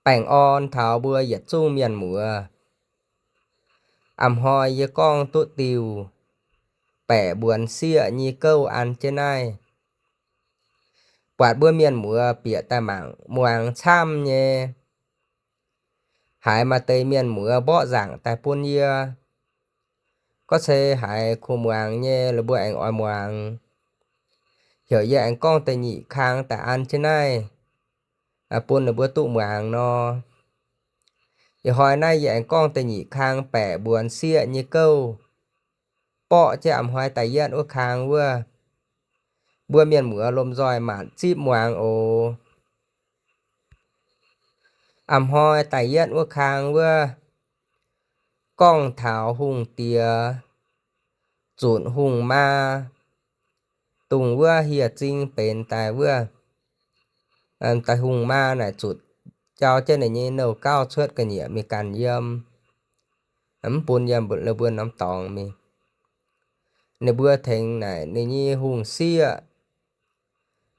Baengh orn taux mbuo yietc zungv mienh muoz. A'hnoi yie gorngv duqv diuh baeqc mbuonx sieqv nyei gouv an jienv naaiv. Buatc mbuo mienh muoz bieqc daaih mangc muangx camv nyei. Haiz maaih deix mienh muoz mborqv nzaangc daaih bun yie. Gorngv se haiz kuh muangx nyei, la'mbuo aengx oix muangx. Heuc yie aengx gorngv da'nyeic kang daaih an jienv naaiv, bun ninh mbuo duqv muangx nor. Ih hnoi naaiv yie aengx gorngv da'nyeic kang baeqc mbuonx sieqv nyei gouv. Borqv jienv a'hnoi da'yietv wuov kang wuov, mbuo mienh muoz lomh nzoih maanc zipv muangx oc. A'hnoi da'yietv wuov kang wuov, gorngv taux hungh diex zutc hungh maa, dongh wuov hieh zing benx daaih wuov. Daaih hungh maa naaic zutc jauv jienv ninh nyei nouh gauv cuotv ga'nyiec mingh ganh yiem, mv bun yiem la'mbuo norm dorngx mingh. Ninh mbuo tengx naaic ninh nyei hungh sieqv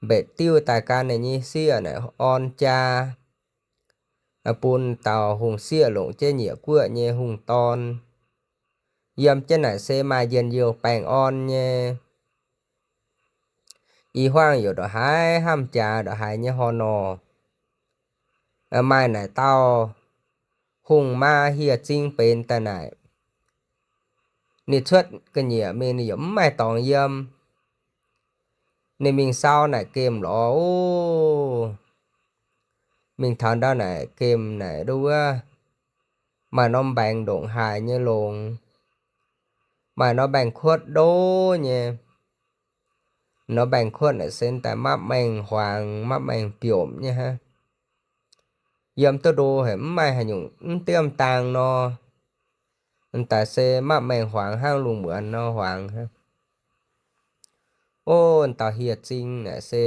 mbetc diuv daaih gan ninh nyei sieqv naaic orn jaa, bun dauh hungh sieqv longc jienv nyiec guoqv nyei hungh dorn. Yiem jienv naaic se maaih njien-youh baengh orn nyei. Ih huaangv youc ndongc haaix hnamv jaax ndongc haaix nyei horh nor, maaih naaic dauh hungh maa hieh zing benx daaih naaic, ninh cuotv ga'nyiec mingh ninh yaac mv maaih dorngx yiem. Ninh mingh sau naaic gemh lorz oc. Mingh taux ndau naaic gemh naaic nduov wuov, maaih norm mbaengx ndongc haaix nyei longx, maaih norm mbaengx-kuotv ndo nyei. Norm mbaengx-kuotv naaic se daaih mapv maengh huangx mapv maengh biomc nyei hnangv. Yiem duqv ndo haic, mv maaih haaix nyungc mv diemv daang nor. Daaih se mapv maengh huangx hnangv lungh muonz nor huangx hnangv. Ov, dauh hieh zing naaic se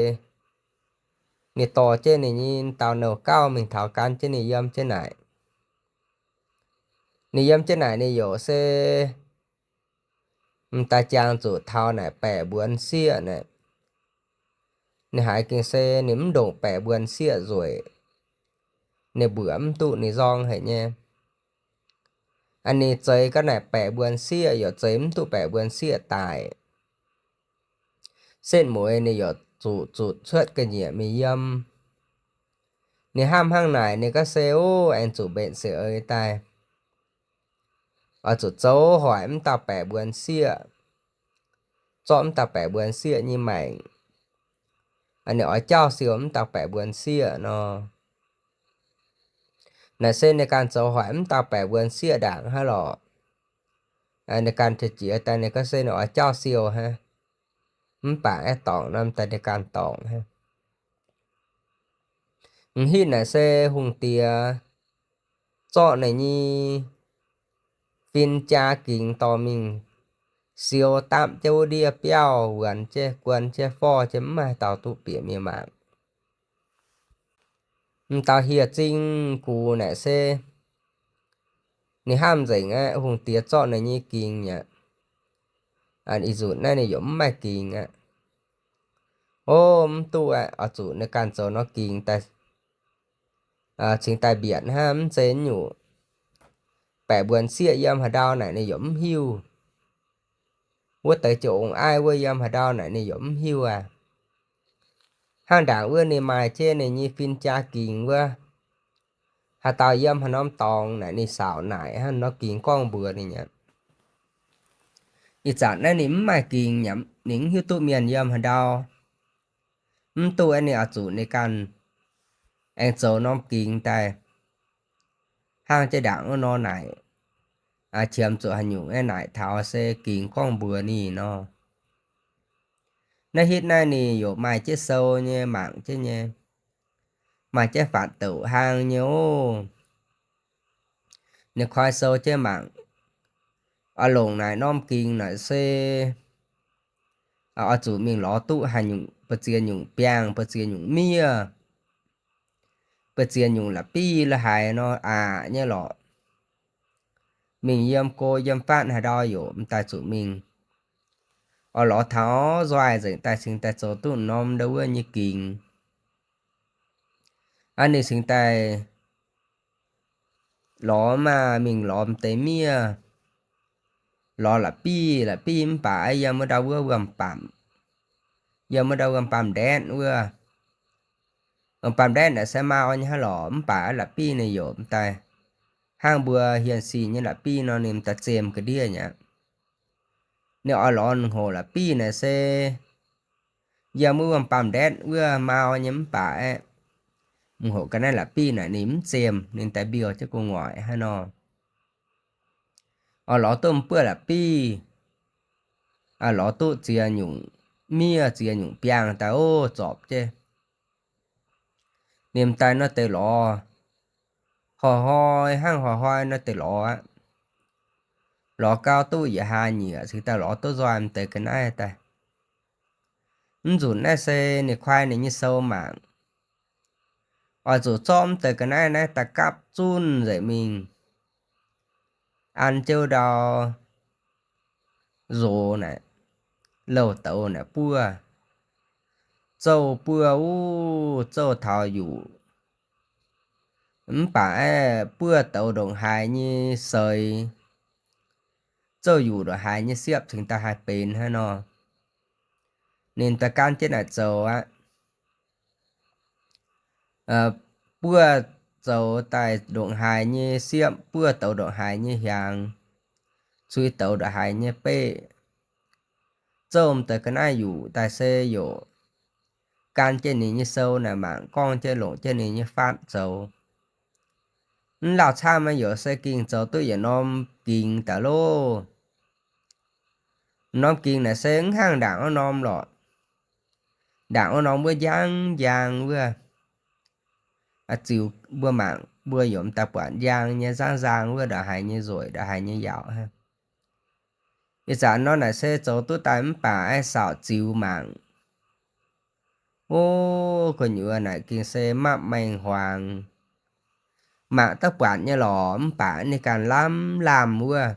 ninh dorh jienv ninh nyei dauh nouh gauv mingh taux gan jienv ninh yiem jienv naaic. Ninh yiem jienv naaic ninh youc se m'daaih jangx zuqc taux naaic baeqc mbuonx sieqv naaic. Ninh haiz gengh se ninh mv ndongc baeqc mbuonx sieqv nzueic, ninh mbuoqc mv duqv ninh nzorng haic nyei. Ninh zeix ga'naaiv baeqc mbuonx sieqv yaac zeix mv duqv baeqc mbuonx sieqv daic. Setv mueiz ninh yaac zuqc zutc cuotv ga'nyiec mingh yiem. Ninh hnamv hnangv naaic ninh gorngv se, ov, aengx zuqc mbenc seix eix daaih, oix zuqc zoux hoic mv dauh baeqc mbuonx sieqv, zorqv mv dauh baeqc mbuonx sieqv nyei maengc. Ninh oix jauv siou mv dauh baeqc mbuonx sieqv nor. Naaic se ninh ganh zoux hoic mv dauh baeqc mbuonx sieqv ndaangc hnangv lorqc. Ninh ganh jiex daaih ninh gorngv se ninh oix jauv siou hnangv, mv baac aeqv, dorngc norm daaih ninh ganh dorngc hnangv. M'hitv naaic se hungh diex zorqv ninh nyei fin-jaa gingx dorh mingh siou dapv jienv wuov ndiev biauv, wuonx jienv guon jienv forv jienv, mv maaih dauh duqv bieqc mingh mangc. M'dauh hieh zing gux naaic se ninh hnamv nzengc aqv, hungh diex zorqv ninh nyei gingx aqv. Ih nzunc naaiv ninh yaac mv maaih gingx aqv. Ov, mv duqv aqv, oix zuqc ninh ganh zoux norm gingx daaih, cingx daaih mbietc hnangv, mv zeiz nyungc baeqc mbuonx sieqv yiem haaix ndau naaic ninh yaac mv hiuv. Wuov deix ziouc ong-aiv wuov yiem haaix ndau naaic ninh yaac mv hiuv aqv. Hnangv ndaangc wuov ninh maaih jienv ninh nyei fin-jaa gingx wuov, haaix dauh yiem haaix norm dorngx naaic ninh saauc naaic hnangv norm gingx gorngv mbuox ninh aqv. Ih zanc naaiv ninh mv maaih gingx, ninh mv hiuv duqv mienh yiem haaix ndau. Mv duqv aqv, ninh oix zuqc ninh ganh aengx zoux norm gingx daaih hnangv jienv ndaangc wuov nor naaic, qiemx zuqc haaix nyungc naaic taux se gingx gorngv mbuox ninh nor. Naaiv hitv naaiv ninh yaac maaih jienv sou nyei, mangc jienv nyei, maaih jienv faatv douc hlaang nyei ov. Ninh koi sou jienv mangc, oix longc naaic norm gingx naaic se oix zuqc mingh lorz duqv haaix nyungc, ba'ziex nyungc biangh, ba'ziex nyungc miev, ba'ziex nyungc la'bieiv la'haic nor aqc nyei lorqc. Mingh yiem go yiem fatv haaix ndau yaac m'daaih zuqc mingh. Oix lorz taux nzoih nzengc daaih cingx daaih zoux duqv norm ndo wuov nyei gingx. Aa, ninh cingx daaih lorz maah, mingh lorz m'deix miev, lorz la'biv, la'biv mv baac yiem wuov ndau wuov wuom-baamc, yiem wuov ndau wuom-baamc ndaetv wuov. Wuom-baamc ndaetv naaic se mau nyei hnangv lorqc, mv baac la'biv ninh youc m'daaih hnangv mbuo hienx sic nyei la'biv nor, ninh m'daaih zem ga'ndiev nyei aqv. Ninh oix lorz m'hoc la'biv naaic se yiem wuov wuom-baamc ndaetv wuov mau nyei mv baac aeqv, m'hoc ga'naaiv la'biv naaic ninh mv zem, ninh daaih mbiouh jienv gu'nguaaic hnangv nor. Oix lorz duqv m'buoqv la'biv, lorz duqv ziex nyungc miev ziex nyungc biangh daaih ov zorpc jienv. Ninh m'daaih nor deix lorz, hnoi-hnoi hnangv hnoi-hnoi nor deix lorz aqv. Lorz gau duqv yietc hlaax nyieqc cingx daaih lorz duqv nzoih m'deix ga'naaiv daaih. Mv nzunc naaiv se ninh kuaai ninh nyei sou mangc, oix zuqc zorqv m'deix ga'naaiv naaiv daaih gapv zunh nzengc mingh, an jienv ndau nzox naaic, louh douz naaic buov, zouv buov wuov, zouv taux yuqc. Mv baac aeqv, buov douz ndongc haaix nyei seix, zouv yuqc ndongc haaix nyei siepv cingx daaih haih benx hnangv nor. Ninh daaih gan jienv naaic zoux aqv. Buov zoux daaih ndongc haaix nyei siepv, buov douz ndongc haaix nyei hiaangx, cui douz ndongc haaix nyei beqv, zouv m'deix ga'naaiv yuqc daaih se youc gan jienv ninh nyei sou naaic mangc, gorngv jienv longc jienv ninh nyei faatv zoux. Mv lauh camv, maaih youc se gengh zoux duqv yietc norm gingx daaih loh. Norm gingx naaic se mv hnangv ndaangc wuov norm lorqc. Ndaangc wuov norm wuov njang njang wuov. Ziux mbuo mangc mbuo yaac m'daaih buatc njang nyei nzangv nzang wuov ndongc haaix nyei nzueic ndongc haaix nyei yaauc hnangv. Ih zanc nor naaic se zoux duqv daaih mv baac aeqv, saauc ziux mangc, o, gu'nyuoz naaic gengh se mapv maengh huaangx. Mangc duqv buatc nyei lorqc, mv baac ninh ganh lamh lamh wuov.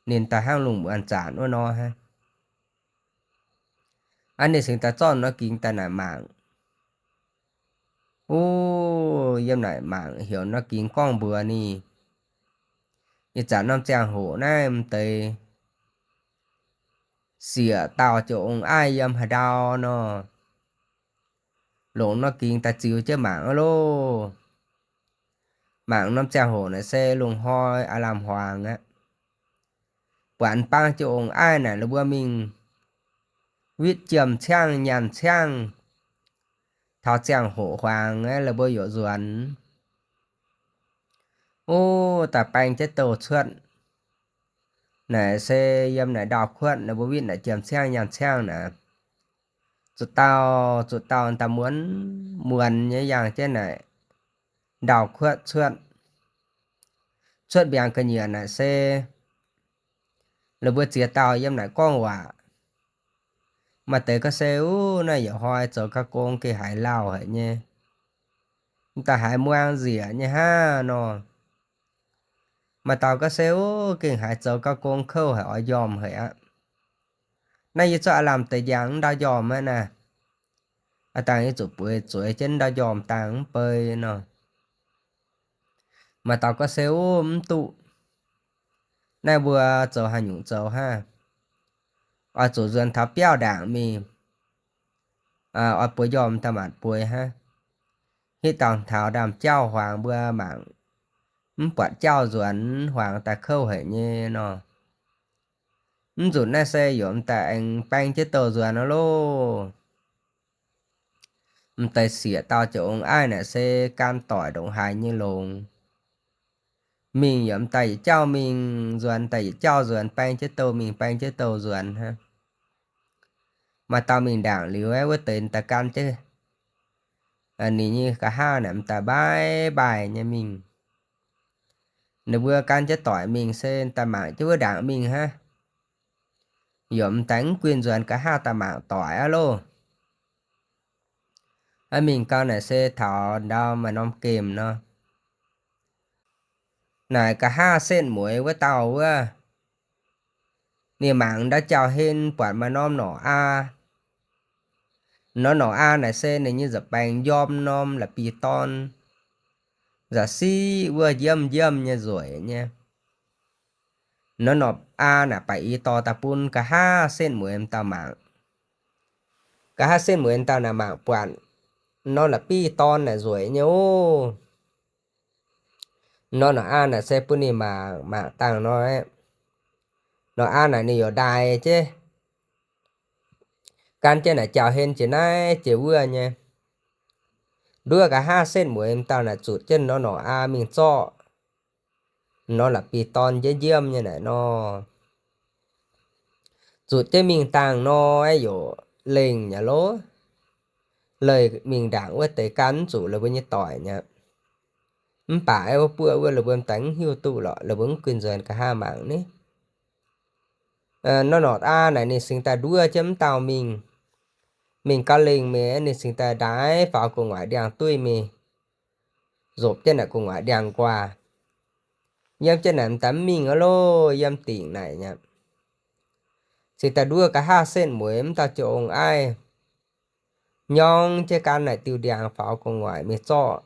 Ninh daaih hnangv lungh muonz zanc wuov nor hnangv. Aa, ninh cingx daaih zorqv nor gingx daaih naaic mangc. O, yiem naaic mangc heuc nor gingx gorngv mbuox ninh, ih zanc norm ziangh hoc naaiv m'deix sieqv dauh ziouc ong-aaih yiem haaix ndau nor, longc nor gingx daaih ziux jienv mangc aqv loh. Mangc norm ziangh hoc naaic se lungh hnoi aav lamh huaangx aqv. Buatc bang jienv ong-aaih naaic, la'buo mingh witv jiem-ciangv nyaanh ciangv, taux ziangh hoc huaangx aqv, la'buo youc nzuonx. O, daaih baeng jienv douh cuotv. Naaic se yiem naaic ndau-kuotv, la'buo witv naaic jiem-ciangv nyaanh ciangv naaic, zuqc dauh zuqc dauh daaih muonz muonz nyei yangh jienv naaic ndau-kuotv cuotv. Cuotv mbiaangx ga'nyiec naaic se la'buo ziex dauh yiem naaic gorngv waac. Maaih deix gorngv se, Uv, naaiv yaac hnoi zoux gauh gong gengh haiz lauh haic nyei, m'daaih haiz muangx nzieqc nyei hnangv nor. Maaih dauh gorngv se, Uv, gengh haiz zoux gauh gong kouv haic, oix njormh haic aqv. Naaiv yie zorqv aav lamh deix njang mv ndau njormh aqv naaic. Aav dangh yie zuqc bueix zueiz jienv ndau njormh dangh mv bei nor. Maaih dauh gorngv se, Uv, mv duqv. Naaiv mbuo zoux haaix nyungc zoux hnangv? Oix zuqc nzuonx taux biauv ndaangc mingh, oix bueix njormh daaih maanc bueix hnangv. Hitv dangh taux ndaamv-jauv huaangx mbuo mangc, mv buatc jauv nzuonx, huaangx daaih kouv haic nyei nor. Mv nzunc naaiv se yaac m'daaih aengx baeng jienv douh nzuonx aqv loh. M'deix sieqv dauh ziouc ong-aaih naaic se gan doic ndongc haaix nyei longx. Mingh yaac m'daaih yietc jauv mingh, nzuonx daaih yietc jauv nzuonx, baeng jienv douh mingh, baeng jienv douh nzuonx hnangv. Maaih dauh mingh ndaangc liuz aeqv, wuov deix m'daaih gan jienv ninh nyei nqa'haav naaic m'daaih mbaaih mbaaih nyei mingh. Ninh mbuo gan jienv doic mingh se daaih mangc jienv wuov ndaangc mingh hnangv. Yaac m'daaih mv guinh nzuonx nqa'haav daaih mangc doic aqv loh. Aa, mingh gau naaic se taux ndau maaih norm gemh nor. Naaic nqa'haav setv mueiz wuov dauh wuov, ninh mangc ndau jauv-hlen buatc maaih norm norqc aa. Norm norqc aa naaic se ninh nyei nza'baengx njorm norm la'bieiv-dorn. nzac siqv wuov njiemv njiemv nyei nzueic nyei. Norm norqc aa naaic baac i dorh daaih bun nqa'haav setv mueiz m'dauh mangc. Nqa'haav setv mueiz m'dauh naaic mangc buatc norm la'bieiv-dorn naaic nzueic nyei oc. Norm norqc aa naaic se bun ninh mangc, mangc dangh nor, norqc aa naaic ninh yaac ndaix jienv, gan jienv naaic jauv-hlen jiex naaiv jiex wuov nyei. Nduov nqa'haav setv mueiz m'dauh naaic zuqc jienv norm norqc aa mingh zorqv norm la'bieiv-dorn njiemv njiemv nyei naaic nor. Zuqc jienv mingh dangh nor, aeqv, yaac lengh nyei lov. Leih mingh ndaangc wuov deix gan mv zuqc la'buo nyei doic nyei. Mv baac aeqv, wuov buoqv wuov la'buo m'daaih mv hiuv duqv lorqc, la'buo mv guinh nzuonx nqa'haav mangc ni. Norm norqc aa naaic ninh cingx daaih nduov jienv m'dauh mingh. Mingh gauh lengh mingh, ninh cingx daaih ndaix faaux gu'nguaaic ndiangx-duih mingh, nzopc jienv naaic gu'nguaaic ndiangx-nquaah. Yiem jienv naaic m'daaih mv mingh aqv loh, yiem dingc naaic nyei. Cingx daaih nduov nqa'haav setv mueiz m'dauh jiex ong-aiv, nyorng jienv gan naaic diuh ndiangx faaux gu'nguaaic mingh zorqv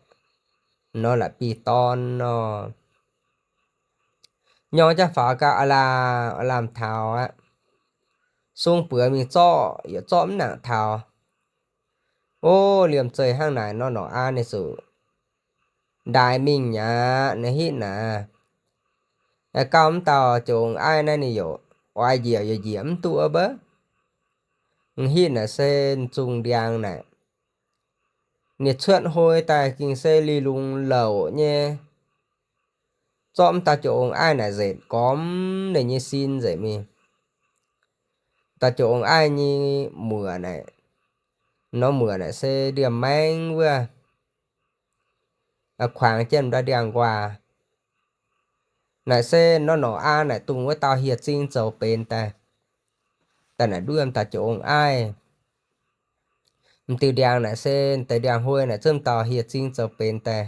norm la'bieiv-dorn nor. Nyorng jienv faaux gau, aa laamh aa laamh taux aqv. Sung buoz mingh zorqv yaac zorqv mv nangc taux. O, liemh zeih hnangv naaic norm norqc aa ninh zuqc ndaix mingh mi'aqv, ninh hitv naaic. Gauh m'dauh jiex ong-aiv naaiv ninh yaac oix njiec yaac njiec mv duqv wuov. M'hitv naaic se m'zungh ndiangx naaic, ninh cuotv hnoi daaih gengh se lingh lungz louc nyei, zorqv m'dauh jiex ong-aiv naaic nzetc gormx ninh nyei sin nzengc mingh. Dauh jiex ong-aiv nyei muoc naaic, norm muoc naaic se ndiemh maengv wuov, kuangx jienv m'dauh ndiangx-nquaah. Naaic se norm norqc aa naaic dungx wuov dauh hieh zingh zoux benx daaih, daaih naaic nduov m'dauh jiex ong-aiv. M'diuh ndiangx naaic se deix ndiangx-huoi naaic zungv dauh hieh zingh zoux benx daaih,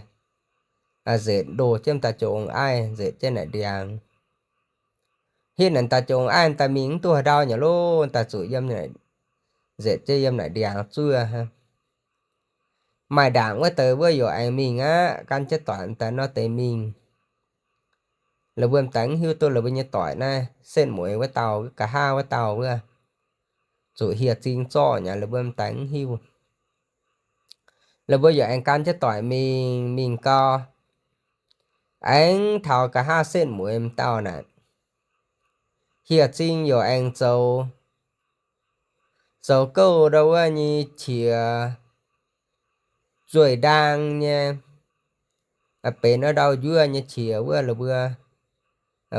nzetc ndoh jienv m'dauh jiex ong-aiv, nzetc jienv naaic ndiangx. Hitv naaic dauh jiex ong-aiv daaih mingh mv duqv haaix ndau nyei lov, daaih zuqc yiem, nzetc jienv yiem naaic ndiangx zuov. Maaih ndaangc wuov deix wuov yaac aengx mingh aqv, gan jienv doic m'daaih nor deix mingh. La'buo m'daaih mv hiuv duqv la'buo nyei doic naaiv setv mueiz wuov dauh, nqa'haav wuov dauh wuov, zuqc hieh zingh zorqv nyei, la'buo m'daaih mv hiuv. La'buo yaac aengx gan jienv doic mingh, mingh gau, aengx taux nqa'haav setv mueiz m'dauh naaic, hieh zingh yaac aengx zoux, zoux gouv ndau wuov nyei qiex, zueih ndaang nyei, benx wuov ndau njuov nyei qiex wuov, la'buo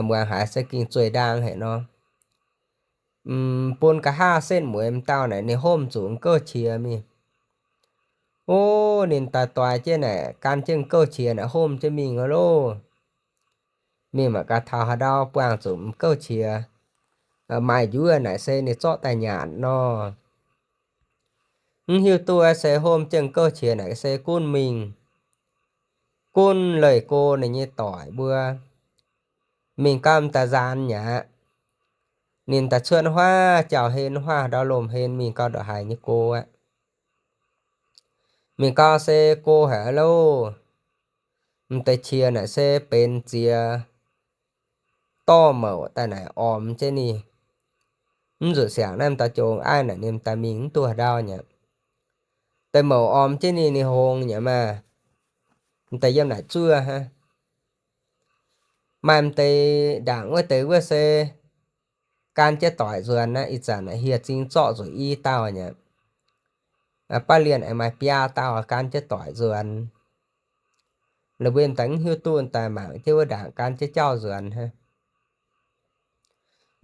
muangx haiz se gengh zueih ndaang haic nor. Bun nqa'haav setv mueiz m'dauh naaic ninh homv zuqc m'gouv qiex mingh. O, ninh daaih doix jienv naaic, gan jienv m'gouv qiex naaic homv jienv mingh aqv loh. Mingh mangc gaax taux haaix ndau buangh zuqc m'gouv qiex maaih njuov naaic se ninh zorqv daaih nyanc nor. Mv hiuv duqv se homv jienv m'gouv qiex naaic se gunv mingh, gunv leih go ninh nyei doic mbuo. Mingh gau m'daaih nzaanx mi'aqv. Ninh daaih cuotv huaav jauv-hlen, huaav ndau lomh hlen mingh gau ndongc haaix nyei go aqv. Mingh gau se go haic loh. M'deix qiex naaic se benx ziex dorh mouc daaih naaic ormx jienv ninh. Mv zuqc siangx naaiv m'dauh jiex ong-aiv naaic ninh m'daaih mingh mv duqv haaix ndau nyei. Deix mouc ormx jienv ninh, ninh hngongx nyei maah. M'deix yiem naaic zuov hnangv. Maaih m'deix ndaangc wuov deix wuov se gan jienv doic nzuonx naaiv, ih zanc naaic hieh zingh zorqv zuqc i dauh nyei. Baav lienh aengx maaih biaa dauh gan jienv doic nzuonx. La'buo m'daaih mv hiuv duqv daaih mangc jienv wuov ndaangc gan jienv jauv nzuonx hnangv.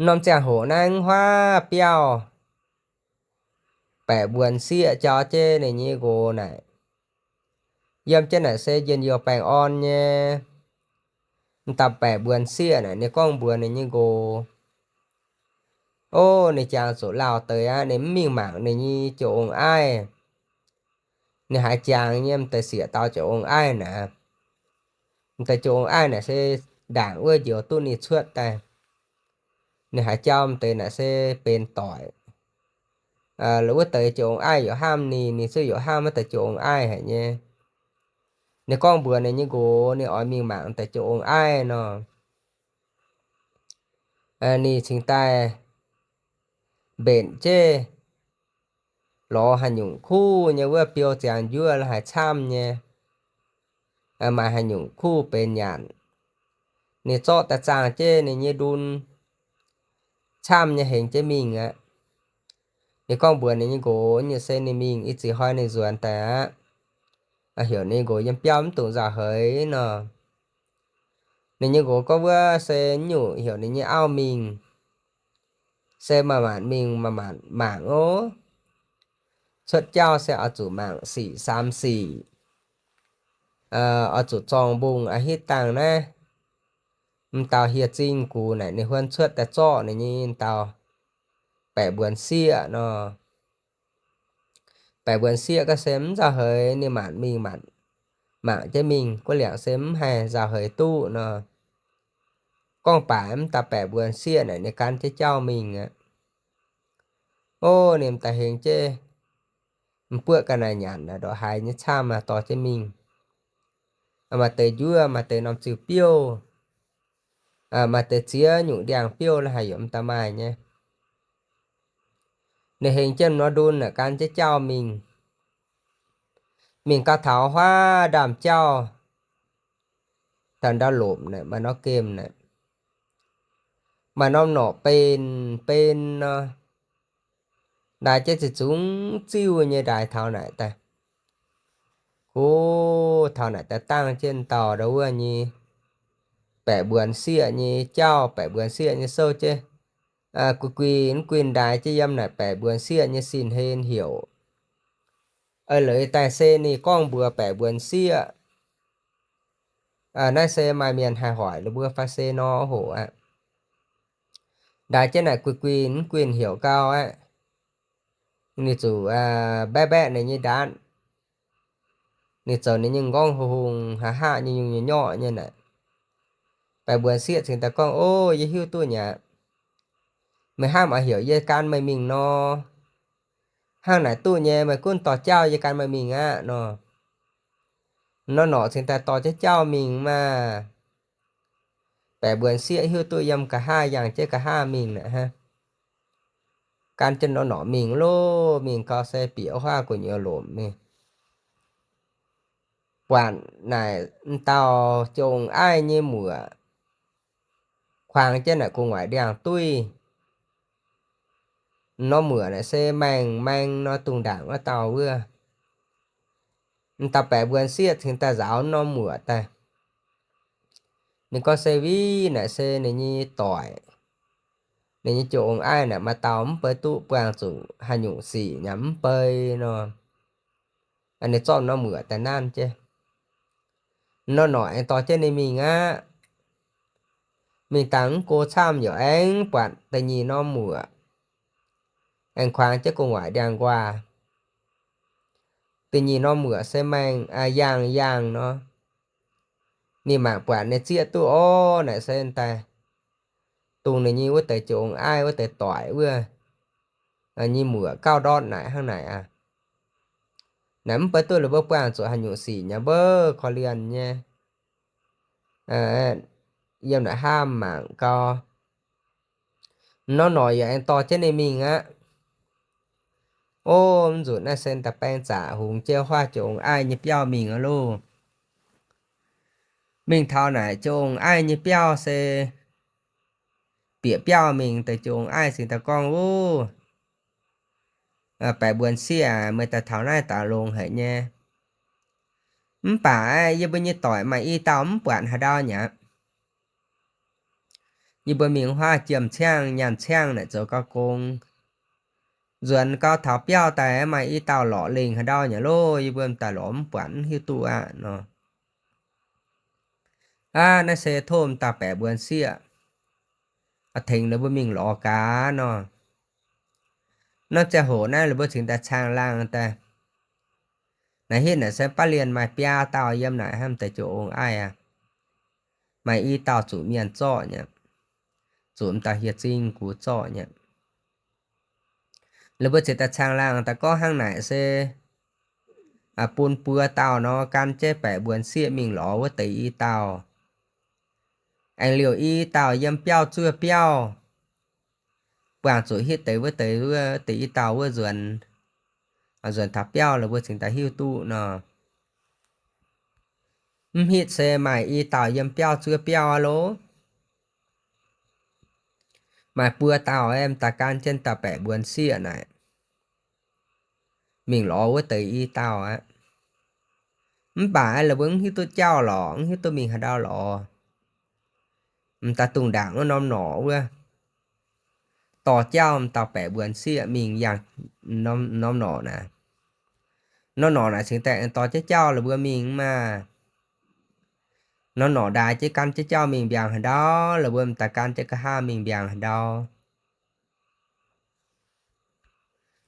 Norm ziangh hoc naaiv huaav biauv baeqc mbuonx sieqv jauv jienv ninh nyei nqox naaic. Yiem jienv naaic se njien-youh baengh orn nyei. M'daaih baeqc mbuonx sieqv naaic ninh gorngv mbuox ninh nyei nqox, o, ninh jangx zuqc lauh deix aqv, ninh mv mingh mangc ninh nyei jiex ong-aiv. Ninh haiz jangx nyei m'deix sieqv dauh jiex ong-aiv naaic. M'deix jiex ong-aiv naaic se ndaangc wuov njoux duqv ninh cuotv daaih. Ninh haiz jauv m'deix naaic se benx doic. Wuov deix jiex ong-aiv yaac hnamv ninh, ninh zungv yaac hnamv wuov deix jiex ong-aiv haic nyei. Ninh gorngv mbuox ninh nyei nqox ninh oix mingh mangc deix joux ong-aiv nor, ninh cingx daaih mbenc jienv lorz haaix nyungc kuv nyei wuov biou ziangx njuov la'haaix camv nyei, maaih haaix nyungc kuv benx nyanc. Ninh zorqv daaih zaangh jienv ninh nyei ndun camv nyei hengx jienv mingh aqv. Ninh gorngv mbuox ninh nyei nqox nyei se ninh mingh i ziex hnoi ninh nzuonx daaih aqv. Heuc ninh nqox yiem biauv mv dungx nzauh heix nor. Ninh nyei nqox gorngv wuov se nyungc heuc ninh nyei auv mingh, se maaih maanc mingh maaih maanc mangc ov. Cuotv jauv se oix zuqc mangc sic saam sic, oix zuqc zorng mbungh a'hitv dangh naaiv m'dauh hieh zingh gux naaic ninh huon cuotv daaih zorqv ninh nyei dauh baeqc mbuonx sieqv nor. Baeqc mbuonx sieqv ga'sie mv nzauh heix ninh maanc mingh maanc mangc jienv mingh, guv liangc se mv haih nzauh heix duqv nor. Gorngv baac m'dauh baeqc mbuonx sieqv naaic ninh gan jienv jauv mingh aqv. Ov, ninh m'daaih hengx jienv m'buoqv ga'naaiv nyanc ndongc haaix nyei camv dorh jienv mingh. Maaih deix njuov, maaih deix norm ziuh biouv, maaih deix ziex nyungc ndiangx-biouv la'haaix yaac m'daaih maaih nyei. Ninh hengx jienv norm ndun naaic gan jienv jauv mingh. Mingh gau taux huaav ndaamv-jauv, taux ndau lomc naaic maaih norm gemh naaic, maaih norm norqc benx benx nor, ndaaih jienv ziqc zungv ziuh nyei ndaaih taux naaic daaih. Kuv taux naaic daaih dangh jienv dauh ndau wuov nyei baeqc mbuonx sieqv nyei jauv, baeqc mbuonx sieqv nyei souv jienv, guix guix guix ndaaih jienv yiem naaic baeqc mbuonx sieqv nyei sin-hlen heuc. Eix leiz daaih se ninh gorngv mbuox baeqc mbuonx sieqv, naaiv se maaih mienh haih hoic ninh mbuo fai se nor hoc aqv. Ndaaih jienv naaic guix guix guix heuc gau aqv. Ninh zuqc mbaeqv mbaeqv ninh nyei ndaatv. Ninh zoux ninh nyei m'nqorngv hungh hungh, haaix haav nyei nyungc nyei nyorqv nyei naaic. Baeqc mbuonx sieqv cingx daaih gorngv, Ov, yie hiuv duqv nyei aqv. Meih hnamv oix heuc yie gan meih mingh nor, hnangv naaic duqv nyei, meih gunv dorh jauv yie gan meih mingh aqv nor. Norm norqc cingx daaih dorh jienv jauv mingh maah. Baeqc mbuonx sieqv hiuv duqv yiem nqa'haav yangh jienv nqa'haav mingh naaic hnangv. Gan jienv norm norqc mingh loh, mingh gau se bieqc huaav gu'nyuoz lomc mingh. Buatc naaic m'dauh joux ong-aiv nyei muoc kuangx jienv naaic gu'nguaaic ndiangx-duiv. Norm muoc naaic se maeng maeng nor, dungz ndaangc wuov dauh wuov. M'dauh baeqc mbuonx sieqv cingx daaih nzaaux norm muoc daaih. Ninh gorngv se viv naaic se ninh nyei doic, ninh nyei joux ong-aiv naaic maaih dauh mv bei duqv buangh zuqc haaix nyungc sic nyei mv bei nor. Ninh zorqv norm muoc daaih nanv jienv. Norm norqc aengx dorh jienv ninh mingh aqv. Mingh dangh mv go camv yaac aengx buatc da'nyeic norm muoc aengx kuangx jienv gu'nguaaic ndiangx-nquaah. Da'nyeic norm muoc se maeng, yangh yangh nor. Ninh mangc buatc ninh zieqv duqv orv naaic se daaih dongh ninh nyei wuov deix joux ong-aiv wuov deix doic wuov nyei muoc gauh ndortv naaic hnangv naaic aqv. Naaic mv bei duqv ninh mbuo buangh zuqc haaix nyungc sic nyei, mbuo korv-lienh nyei. Yiem naaic hnamv mangc gau, norm norqc yaac aengx dorh jienv ninh mingh aqv. Ov, mv nzunc naaiv se daaih baeng zaqc hungx jienv huaav joux ong-aiv nyei biauv mingh aqv loh. Mingh taux naaic joux ong-aiv nyei biauv se bieqc biauv mingh deix joux ong-aiv cingx daaih gorngv, Ov, baeqc mbuonx sieqv aac, meih daaih taux naaiv daaih longx haic nyei. Mv baac yie mbuo nyei doic maaih i dauh mv buatc haaix ndau nyei aqv. Yie mbuo mingh huaav jiem-ciangv nyaanh ciangv naaic zoux gau gong. Nzuonx gau taux biauv daaih maaih i dauh lorqc lengh haaix ndau nyei loh, yie mbuo daaih lorz mv buatc, mv hiuv duqv aqv nor. Aav, naaiv se tov m'dauh baeqc mbuonx sieqv tengx ninh mbuo mingh lorz gaax nor. Norm ziangh hoc naaiv ninh mbuo cingx daaih caangh laangh daaih. Naaiv hitv naaic se baav lienh maaih biaa dauh yiem naaic hnamv deix joux ong-aiv aqv. Maaih i dauh zuqc mienh zorqv nyei, zuqc m'dauh hieh zingh gux zorqv nyei. Ninh mbuo cingx daaih caangh laangh daaih gorngv hnangv naaic se, bun buo dauh nor gan jienv baeqc mbuonx sieqv mingh lorz wuov deix i dauh. Aengx liouh i dauh yiem biauv zuov biauv, buangh zuqc hitv deix wuov deix, wuov deix i dauh wuov nzuonx, nzuonx taux biauv la'buo cingx daaih hiuv duqv nor. Mv hitv se maaih i dauh yiem biauv zuov biauv aqv loh. Maaih buo dauh aeqv, m'daaih gan jienv dauh baeqc mbuonx sieqv naaic mingh lorz wuov deix i dauh aqv. Mv baac la'buo mv hiuv duqv jauv lorqc, mv hiuv duqv mingh haaix ndau lorqc. M'daaih dungx ndaangc wuov norm norqc wuov, dorh jauv m'dauh baeqc mbuonx sieqv mingh yangh norm norqc naaic. Norm norqc naaic cingx daaih dorh jienv jauv la'buo mingh maah. Norm norqc ndaix jienv gan jienv jauv mingh mbiaangc haaix ndau, la'buo m'daaih gan jienv nqa'haav mingh mbiaangc haaix ndau.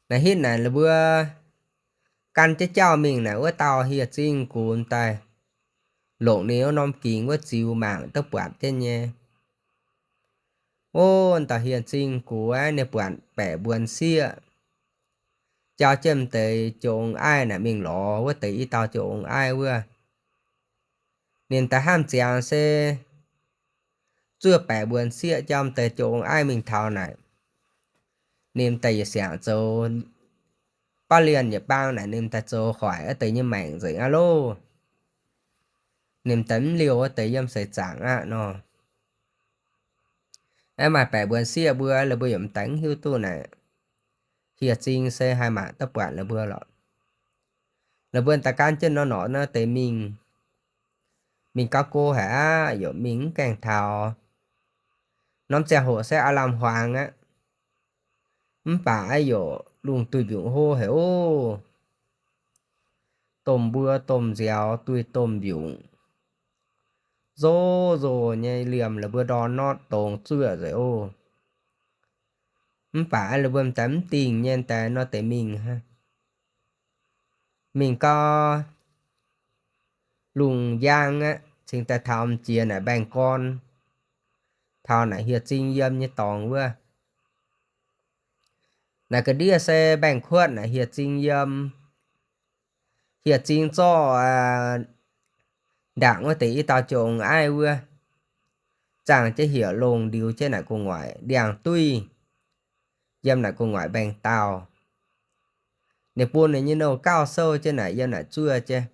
Naaiv hitv naaic la'buo gan jienv jauv mingh naaic, wuov dauh hieh zingh gux m'daaih longc ninh wuov norm gingx wuov ziux mangc duqv buatc jienv nyei. Ov, dauh hieh zingh gux aeqv, ninh buatc baeqc mbuonx sieqv jauv jienv m'deix joux ong-aaih naaic mingh lorz wuov deix i dauh joux ong-aaih wuov. Ninh daaih hnamv ziangx se zuov baeqc mbuonx sieqv jauv m'deix joux ong-aaih mingh taux naaic, ninh daaih yietc siangx zoux baav lienh yietc bang naaic, ninh daaih zoux hoic wuov deix nyei maengc nzengc aqv loh. Ninh daaih mv liouh wuov deix yiem seix zaangc aqv nor. Aeqv, maaih baeqc mbuonx sieqv mbuo, la'buo yaac m'daaih mv hiuv duqv naaic, hieh zingh se haih mangc duqv buatc la'buo lorqc. La'buo daaih gan jienv norm norqc naaiv deix mingh, mingh gauh go haic aqv, yaac mingh mv gaengh taux. Norm ziangh hoc se aav lamh huaangx aqv, mv baac aeqv, yaac lungh duih mbiungc hlo haic ov. Domh mbuo domh nziaaux duih domh mbiungc, nzoz nzoz nyei liemh la'buo ndorn notv dongz zuoqv nzengc ov. Mv baac aeqv, la'buo m'daaih mv dingh nyei daaih nor deix mingh hnangv. Mingh gau, lungh njang aqv, cingx daaih taux m'jiex naaic mbaengx-gorn, taux naaic hieh zingh yiem nyei dorngx wuov. Naaic ga'ndiev se mbaengx-kuotv naaic hieh zingh yiem. Hieh zingh zorqv ndaangc wuov deix i dauh joux ong-aaih wuov, zaangh jienv heuc longh ndiux jienv naaic gu'nguaaic ndiangx-duih yiem naaic gu'nguaaic mbaengx-daauh. Ninh bun ninh nyei nouh gauh souv jienv naaic yiem naaic zuov jienv.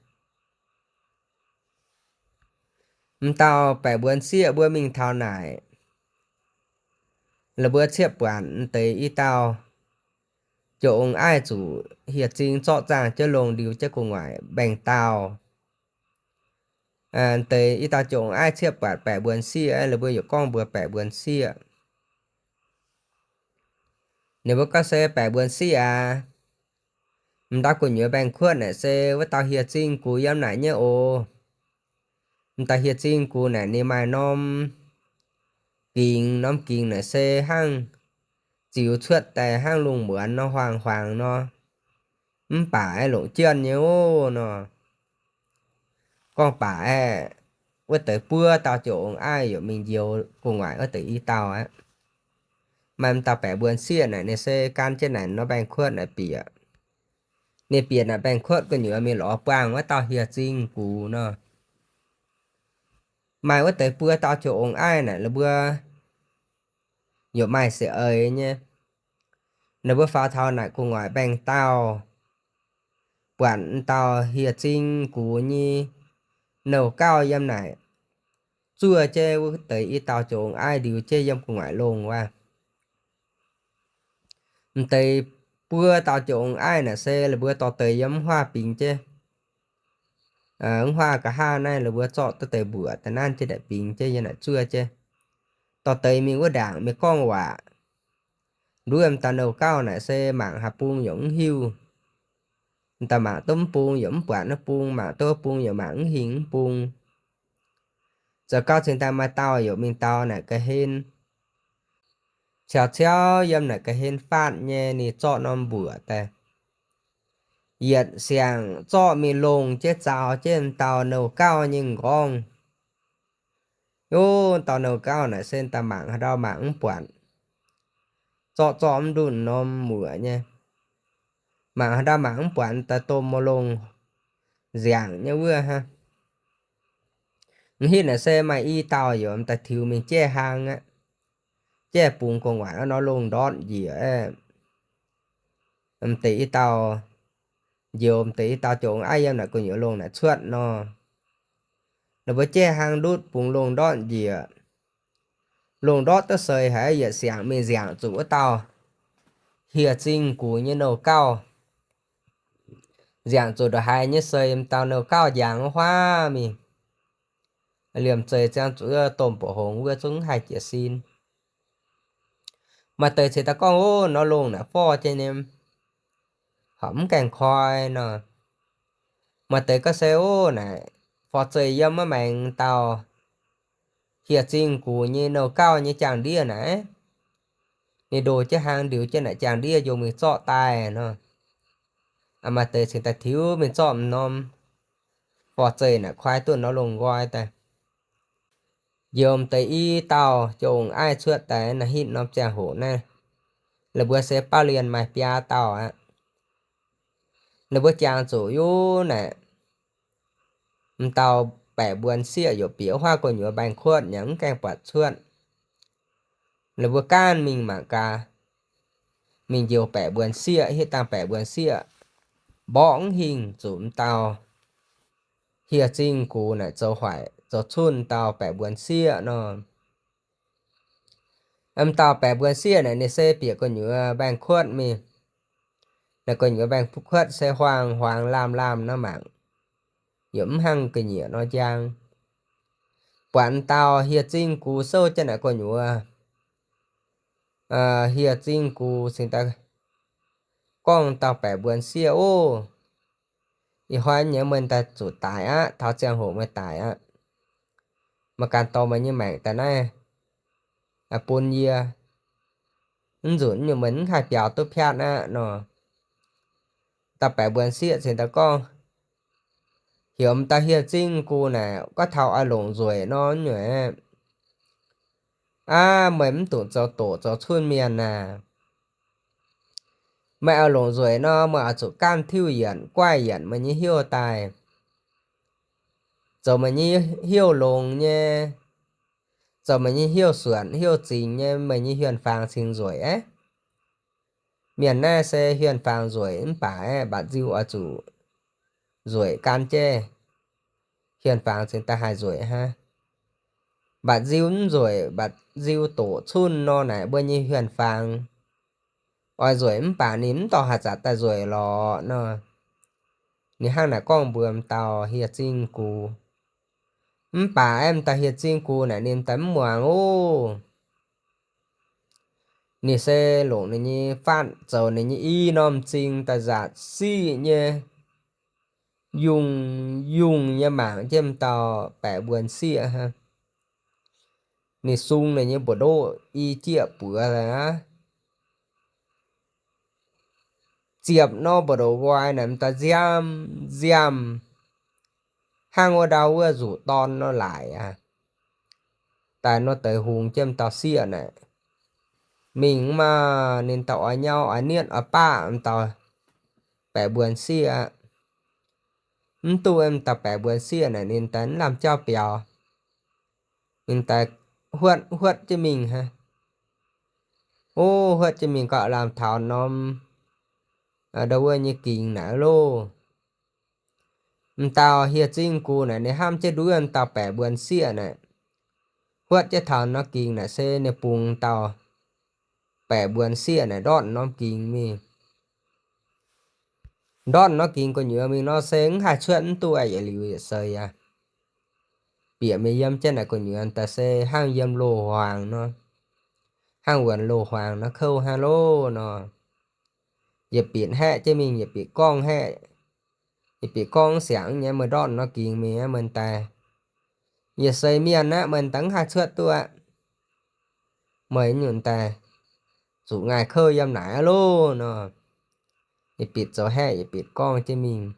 M'dauh baeqc mbuonx sieqv mbuo mingh taux naaic, la'buo ciepv buatc m'deix i dauh joux ong-aaih zuqc hieh zingh zorqv zaangh jienv longh ndiux jienv gu'nguaaic mbaengx-daauh. M'deix i dauh joux ong-aaih ciepv buatc baeqc mbuonx sieqv, la'buo yaac gorngv mbuox baeqc mbuonx sieqv, ninh mbuo gorngv se, Baeqc mbuonx sieqv aac, m'dauh gu'nyuoz mbaengx-kuotv naaic se wuov dauh hieh zingh gux yiem naaic nyei oc. M'dauh hieh zingh gux naaic ninh maaih norm gingx, norm gingx naaic se hnangv ziux cuotv daaih hnangv lungh muonz nor, huaang-huaang nor, mv baac aeqv, longc jienh nyei ov nor. Gorngv baac aeqv, wuov deix buo dauh joux ong-aaih yaac mingh njoux gu'nguaaic wuov deix i dauh aqv. Maaih m'dauh baeqc mbuonx sieqv naaic ninh se gan jienv naaic norm mbaengx-kuotv naaic bieqc. Ninh bieqc naaic mbaengx-kuotv gu'nyuoz mingh lorz buangh wuov dauh hieh zingh gux nor. Maaih wuov deix buo dauh joux ong-aaih naaic la'buo yaac maaih seix eix nyei. Ninh mbuo faaux taux naaic gu'nguaaic mbaengx-daauh, buatc m'dauh hieh zingh gux nyei nouh gauh yiem naaic zuov jienv wuov deix i dauh joux ong-aaih ndiux jienv yiem gu'nguaaic longh wuov. M'deix buo dauh joux ong-aaih naaic se la'buo dorh deix yiem mv huaav bingx jienv. Mv huaav nqa'haav naaiv la'buo zorqv duqv deix mbuoqc daaih nanv jienv naaic bingx jienv yiem naaic zuov jienv. Dorh deix mingh wuov ndaangc mingh gorngv waac. Nduov m'daaih nouh gauh naaic se mangc haaix bung yaac mv hiuv. M'daaih mangc duqv mv bung yaac mv buatc naaiv bung, mangc duqv wuov bung yaac mangc mv hingh mv bung. Zoux gau cingx daaih maaih dauh yaac mingh taux naaic ga'hlen, ciaux ciauv yiem naaic ga'hlen faatv nyei ninh zorqv norm mbuoqc daaih, yietc siangx zorqv mingh longc jienv zaux jienv m'dauh nouh gauh nyei m'nqorngv. Ov, dauh nouh gauh naaic se daaih mangc haaix ndau mangc mv buatc, zorqv zorqv mv ndunh norm mbuoqc nyei. Mangc haaix ndau mangc mv buatc daaih domh mouh longh nziangc nyei wuov hnangv. M'hitv naaic se maaih i dauh yaac m'daaih tiux mingh jaiv hlang aqv. Jaiv bungx gu'nguaaic nor longh ndortv njiec aqv. M'deix i dauh, njoux m'deix i dauh jong aiv yiem naaic gu'nyuoz longh naaic cuotv nor. Ninh mbuo jaiv hlang ndutv bungx longh ndortv njiec. Longh ndortv duqv seix haic, yietc siangx mingh nziangc zuqc wuov dauh hieh zingh gux nyei nouh gauh. Nziangc zuqc ndongc haaix nyei seix, m'dauh nouh gauh njang huaav mingh. Liemh zeih ziangh zuqc domh mbuoqc hngongx wuov zungv haih jiez sin. Maaih deix cingx daaih gorngv, Ov, nor longh naaic forv jienv nyei, horpc mv gaengh koi nor. Maaih deix gorngv se, Ov, naaic forv-zeih yiem maiv maengx dauh hieh zingh gux nyei nouh gauh nyei jangx-ndiev naaic, ninh ndoh jienv hlang ndiux jienv naaic jangx-ndiev njoux mingh zorqv daaih nor. Maaih deix cingx daaih tiux mingh zorqv m'norm forv-zeih naaic koi duqv nor longh nqoi daaih. Njoux m'deix i dauh jong aiv cuotv daaih naaiv hitv norm ziangh hoc naaiv, la'buo se bauv lienh maaih biaa dauh aqv. La'buo jangx zuqc yiem naaic m'dauh baeqc mbuonx sieqv yaac bieqc huaav gu'nyuoz mbaengx-kuotv nyei mv gaengh buatc cuotv. La'buo gaanv mingh mangc gaax, mingh njoux baeqc mbuonx sieqv, hitv dangh baeqc mbuonx sieqv mborqv mv hingh zuqc m'dauh hieh zingh gux naaic zoux hoic zoux cunh dauh baeqc mbuonx sieqv nor. M'dauh baeqc mbuonx sieqv naaic ninh se bieqc gu'nyuoz mbaengx-kuotv mingh. Naaic gu'nyuoz mbaengx-kuotv se huaang-huaang laamh laamh nor mangc, yaac mv hnangv ga'nyiec nor njang. Buatc m'dauh hieh zingh gux souv jienv naaic gu'nyuoz, hieh zingh gux cingx daaih gorngv dauh baeqc mbuonx sieqv, Ov, ih hnoi nyei meih daaih zuqc daic aqv, taux ziangh hoc meih daic aqv. Meih ganh dorh meih nyei maengc daaih naaiv bun yie. Mv nzunc nyungc meih mv haih biaux duqv piatv aqv nor. Dauh baeqc mbuonx sieqv cingx daaih gorngv, Heuc m'dauh hieh zingh gux naaic gorngv taux oix longc nzueic nor nyungc aeqv, aav, meih mv dungx zoux doqc zoux cunh mienh naaic. Meih oix longc nzueic nor, meih oix zuqc gaanv tiuv yienc, guaih yienc meih nyei heuv daaih, zoux meih nyei heuv longx nyei, zoux meih nyei heuv suonc heuv zingx nyei, meih nyei hienh faang cingx nzueic aqv. Mienh naaiv se hienh faang nzueic mv baac aeqv, mbatc nziu oix zuqc nzueic gan jaiv, hienh faang cingx daaih haih nzueic hnangv. Mbatc nziu mv nzueic, mbatc nziu doqc cunh nor naaic mbuo nyei hienh faang oix nzueic mv baac ninh mv dorh haaix zanc daaih nzueic lorqc nor. Ninh hnangv naaic gorngv mbuox m'dauh hieh zingh gux. Mv baac aeqv, m'dauh hieh zingh gux naaic ninh daaih mv muangx ov. Ninh se longc ninh nyei faatv zoux ninh nyei i norm m'zing daaih nzaatc siqv nyei, yungh yungh nyei mangc jienv m'dauh baeqc mbuonx sieqv hnangv. Ninh sung ninh nyei mbu'ndoqv i jieqv buoz aqv. Ziepc norm mbu'ndoqv nqoi naaic m'daaih nziaamv nziaamv hnangv wuov ndau wuov nzuqc dorn nor laaic aqv. Daaih nor deix hungx jienv m'dauh sieqv naaic, mingh maah, ninh daaih oix nyauv oix nietv oix baqv m'dauh baeqc mbuonx sieqv aqv. Mv duqv m'dauh baeqc mbuonx sieqv naaic ninh daaih mv lamh jauv biaux. Ninh daaih huotv huotv jienv mingh hnangv. Ov, huotv jienv mingh gauh lamh taux norm ndau wuov nyei gingx naaic loh. M'dauh hieh zingh gux naaic ninh hnamv jienv nduov m'dauh baeqc mbuonx sieqv naaic, huotv jienv taux norm gingx naaic se ninh bungx dauh baeqc mbuonx sieqv naaic ndortv norm gingx mingh. Ndortv norm gingx gu'nyuoz mingh nor se mv haih cuotv mv duqv aqv, yietc liuz yietc seix aqv. Bieqc mingh yiem jienv naaic gu'nyuoz daaih se hnangv yiem loz-huaangx nor, hnangv wuonx loz-huaangx nor kouv hnangv loh nor. Yietc bieqc haeqv jienv mingh, yietc bieqc gorngv haeqv, yietc bieqc gorngv siangx nyei, meih ndortv norm gingx mingh aqv, meih daaih yietc seix mienh aqv, meih daaih mv haih cuotv duqv aqv. Meih nyungc daaih zuqc ngaih kouv yiem naaic aqv loh nor. Yietc bieqc zoux haeqv, yietc bieqc gorngv jienv mingh.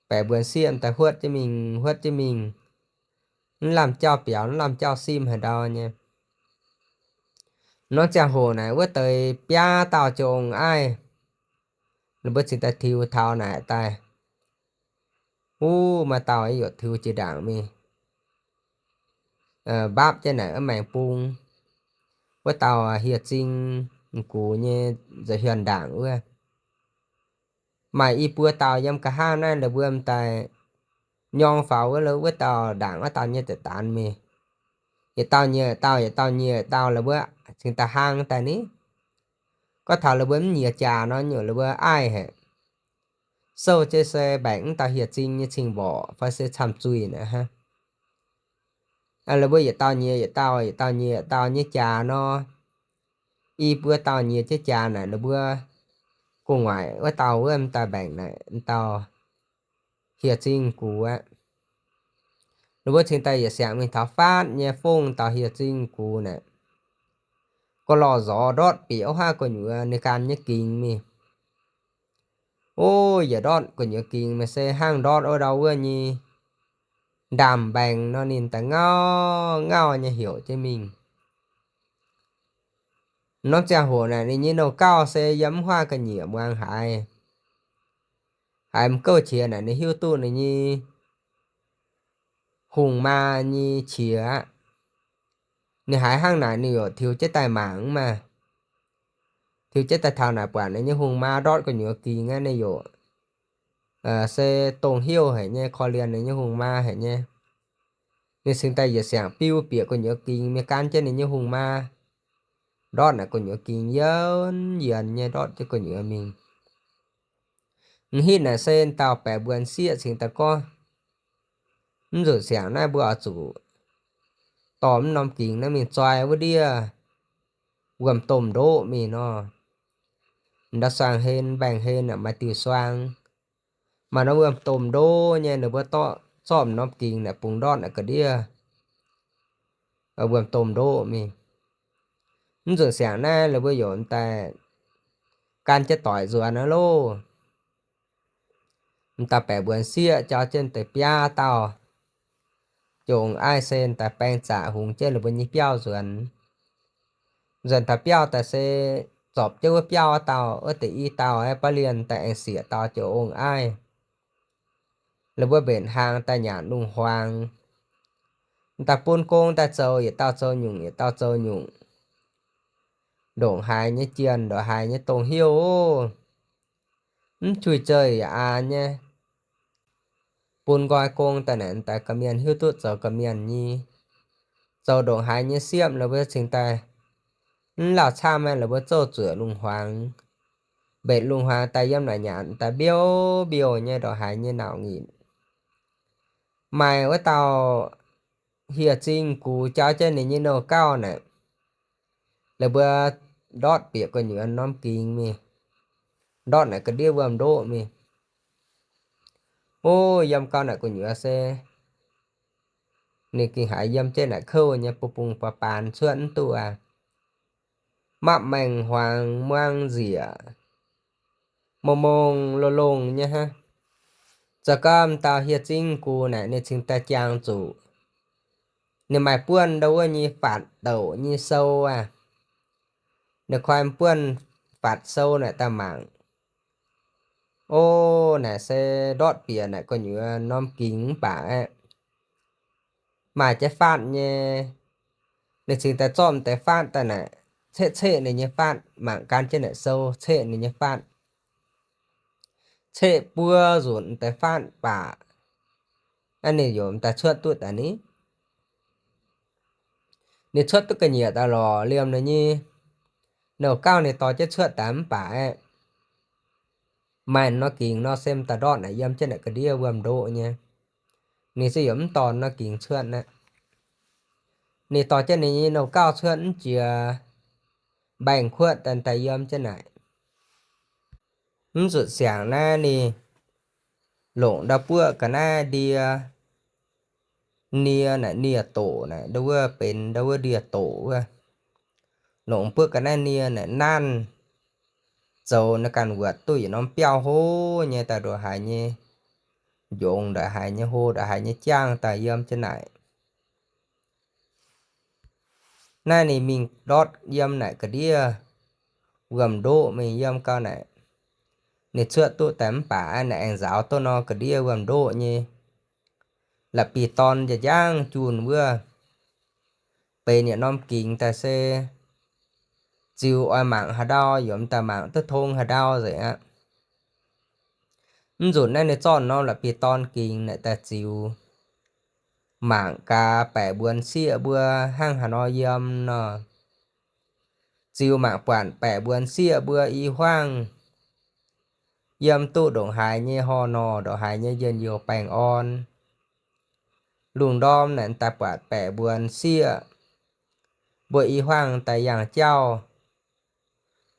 Baeqc mbuonx sieqv daaih huotv jienv mingh, huotv jienv mingh, mv lamh jauv biaux, mv lamh jauv simv haaix ndau nyei. Norm ziangh hoc naaic wuov deix biaa dauh jong-aiv, ninh mbuo cingx daaih tiux taux naaic daaih. Wuov maaih dauh yaac tiux jiex ndaangc mingh, mbaapv jienv naaic wuov maengx bung. Wuov dauh hieh zing gux nyei nza'hmien ndaangc wuov. Maaih i buo dauh yiem nqa'haav naaiv la'buo m'daaih nyorng faaux wuov, wuov dauh ndaangc wuov dauh nyei deix daanx mingh. Yietc dauh nyiex dauh, yietc dauh nyiex dauh, la'buo cingx daaih hlang daaih ni. Gorngv taux la'buo mv nyiex jaax nor, nyungc la'buo aiv haic. Sou jienv se mbaengc wuov dauh hieh zing nyei cing-mborqc fai se camv-zuih naaic hnangv. La'buo yietc dauh nyiex yietc dauh, yietc dauh nyiex yietc dauh nyei jaax nor, i buo dauh nyiex jienv jaax naaic, la'buo gu'nguaaic wuov dauh wuov m'daaih mbaengc naaic m'dauh hieh zing gux aqv. La'buo cingx daaih yietc siangx mingh taux faatv nyei fongv dauh hieh zing gux naaic, ga'lorh nzorz ndortv bieqc wuov haav gu'nyuoz ninh gan nyei gingx mingh. O, yietc ndortv gu'nyuoz gingx mingh se hnangv ndortv wuov ndau wuov nyei ndaamv-mbaengx nor, ninh daaih ngauv ngauv nyei heuc jienv mingh. Norm ziangh hoc naaic ninh nyei nouh gauh se yiem mv huaav ga'nyiec muangx haiz, haiz m'gouv qiex naaic ninh hiuv duqv ninh nyei hungh maa nyei qiex aqv. Ninh haiz hnangv naaic ninh yaac tiux jienv daaih mangc maah. Tiux jienv daaih taux naaic buatc ninh nyei hungh maa ndortv gu'nyuoz gingx aqv, ninh yaac se dongh heuc haic nyei, korv-lienh ninh nyei hungh maa haic nyei. Ninh cingx daaih yietc siangx biu bieqc gu'nyuoz gingx mingh gan jienv ninh nyei hungh maa. Ndortv naaic gu'nyuoz gingx yienx yienx nyei ndortv jienv gu'nyuoz mingh. M'hitv naaic se dauh baeqc mbuonx sieqv cingx daaih gorngv, mv nzunc siangx naaiv mbuo oix zuqc dorh mv norm gingx naaiv mingh zoi wuov ndiev wuom-domh ndoqv mingh nor. M'ndau suang hlen, mbaengx hlen maaih diuh suang. Maaih norm wuom-domh ndoqv nyei, ninh mbuo zorqv m'norm gingx naaic bungx ndortv naaic ga'ndiev wuom-domh ndoqv mingh. Mv nzunc siangx naaiv ninh mbuo yaac m'daaih gan jienv doic nzuonx aqv loh. M'daaih baeqc mbuonx sieqv jauv jienv deix biaa dauh, jongx aiv se m'daaih baeng zaqc hungx jienv ninh mbuo nyei biauv nzuonx. Nzuonx taux biauv daaih se zorpc jienv wuov biauv wuov dauh, wuov deix i dauh aeqv, baav lienh daaih aengx sieqv dauh jiex ong-aiv. Ninh mbuo mbenc hnaangx daaih nyanc lungh hmuangx. M'daaih bun gong daaih zoux, yietc dauh zoux nyungc, yietc dauh zoux nyungc. Ndongc haaix nyei jienh, ndongc haaix nyei dongh heuc oc. Mv juih zeih yaac aan nyei. Bun nqoi gong daaih naaic daaih ga'mienh hiuv duqv zoux ga'mienh nyei. Zoux ndongc haaix nyei siepv la'buo cingx daaih mv lauh camv, la'buo zouv zuoqc lungh hmuangx. Mbenc lungh hmuangx daaih yiem naaic nyanc daaih mbiouh mbiouh nyei ndongc haaix nyei nauc nginc. Maaih wuov dauh hieh zingh gux jauv jienv ninh nyei nouh gauh naaic, la'buo ndortv bieqc gu'nyuoz norm gingx mingh, ndortv naaic ga'ndiev wuom-ndoqv mingh. O, yiem gau naaic gu'nyuoz se ninh gengh haiz yiem jienv naaic kouv nyei, bun bung baan cuotv mv duqv aqv. Mapv maengx hmuangx muang nziec, mong mong longx longx nyei hnangv. Zoux gau m'dauh hieh zingh gux naaic ninh cingx daaih jangx zuqc. Ninh maaih buonv ndau wuov nyei faatv douc nyei sou aqv. Ninh koi buonv faatv sou naaic daaih mangc. O, naaic se ndortv bieqc naaic gu'nyuoz norm gingx mv baac aeqv, maaih jaav faatv nyei. Ninh cingx daaih zorqv m'deix faatv daaih naaic, ceqv ceqv ninh nyei faatv, mangc gan jienv naaic sou, ceqv ninh nyei faatv. Ceqv buo nzunc m'deix faatv baac, naaiv ninh yaac m'daaih cuotv duqv daaih ni. Ninh cuotv duqv ga'nyiec daaih lorqc, liemh ninh nyei nouh gauh ninh dorh jienv cuotv daaih mv baac aeqv, maaih norm gingx nor se m'daaih ndortv naaic yiem jienv naaic ga'ndiev wuom-ndoqv nyei. Ninh se yaac mv dorh norm gingx cuotv aqv. Ninh dorh jienv ninh nyei nouh gauh cuotv mv jiex, mbaengx-kuotv daaih daaih yiem jienv naaic. Mv zuqc siangx naaiv ninh longc ndau buoqv ga'naaiv ndie, nie naaic nie-doqc naaic ndau wuov benx ndau wuov ndie-doqc wuov. Longc buoqv ga'naaiv nie naaic nanv, zoux naaiv ganh wuotc duqv yietc norm biauv hlo nyei daaih ndongc haaix nyei njongx, ndongc haaix nyei hlo, ndongc haaix nyei jangv daaih yiem jienv naaic. Naaiv ninh mingh ndortv yiem naaic ga'ndiev wuom-ndoqv mingh yiem gau naaic, ninh cuotv duqv daaih mv baac naaic aengx nzaaux duqv nor ga'ndiev wuom-ndoqv nyei. la'bieiv-dorn njang-njang junh wuov, benx yietc norm gingx daaih se ziux oix mangc haaix ndau, yaac m'daaih mangc duqv tong haaix ndau nzengc aqv. Mv nzunc naaiv ninh zorqv norm la'bieiv-dorn gingx naaic daaih ziux mangc gaax baeqc mbuonx sieqv mbuo hnangv haaix nor yiem nor. Ziux mangc buatc baeqc mbuonx sieqv mbuo i hmuangv yiem duqv ndongc haaix nyei horh norh, ndongc haaix nyei njien-youh baengh orn. Lungh ndorm naaic daaih buatc baeqc mbuonx sieqv mbuo i hmuangv daaih yangh jauv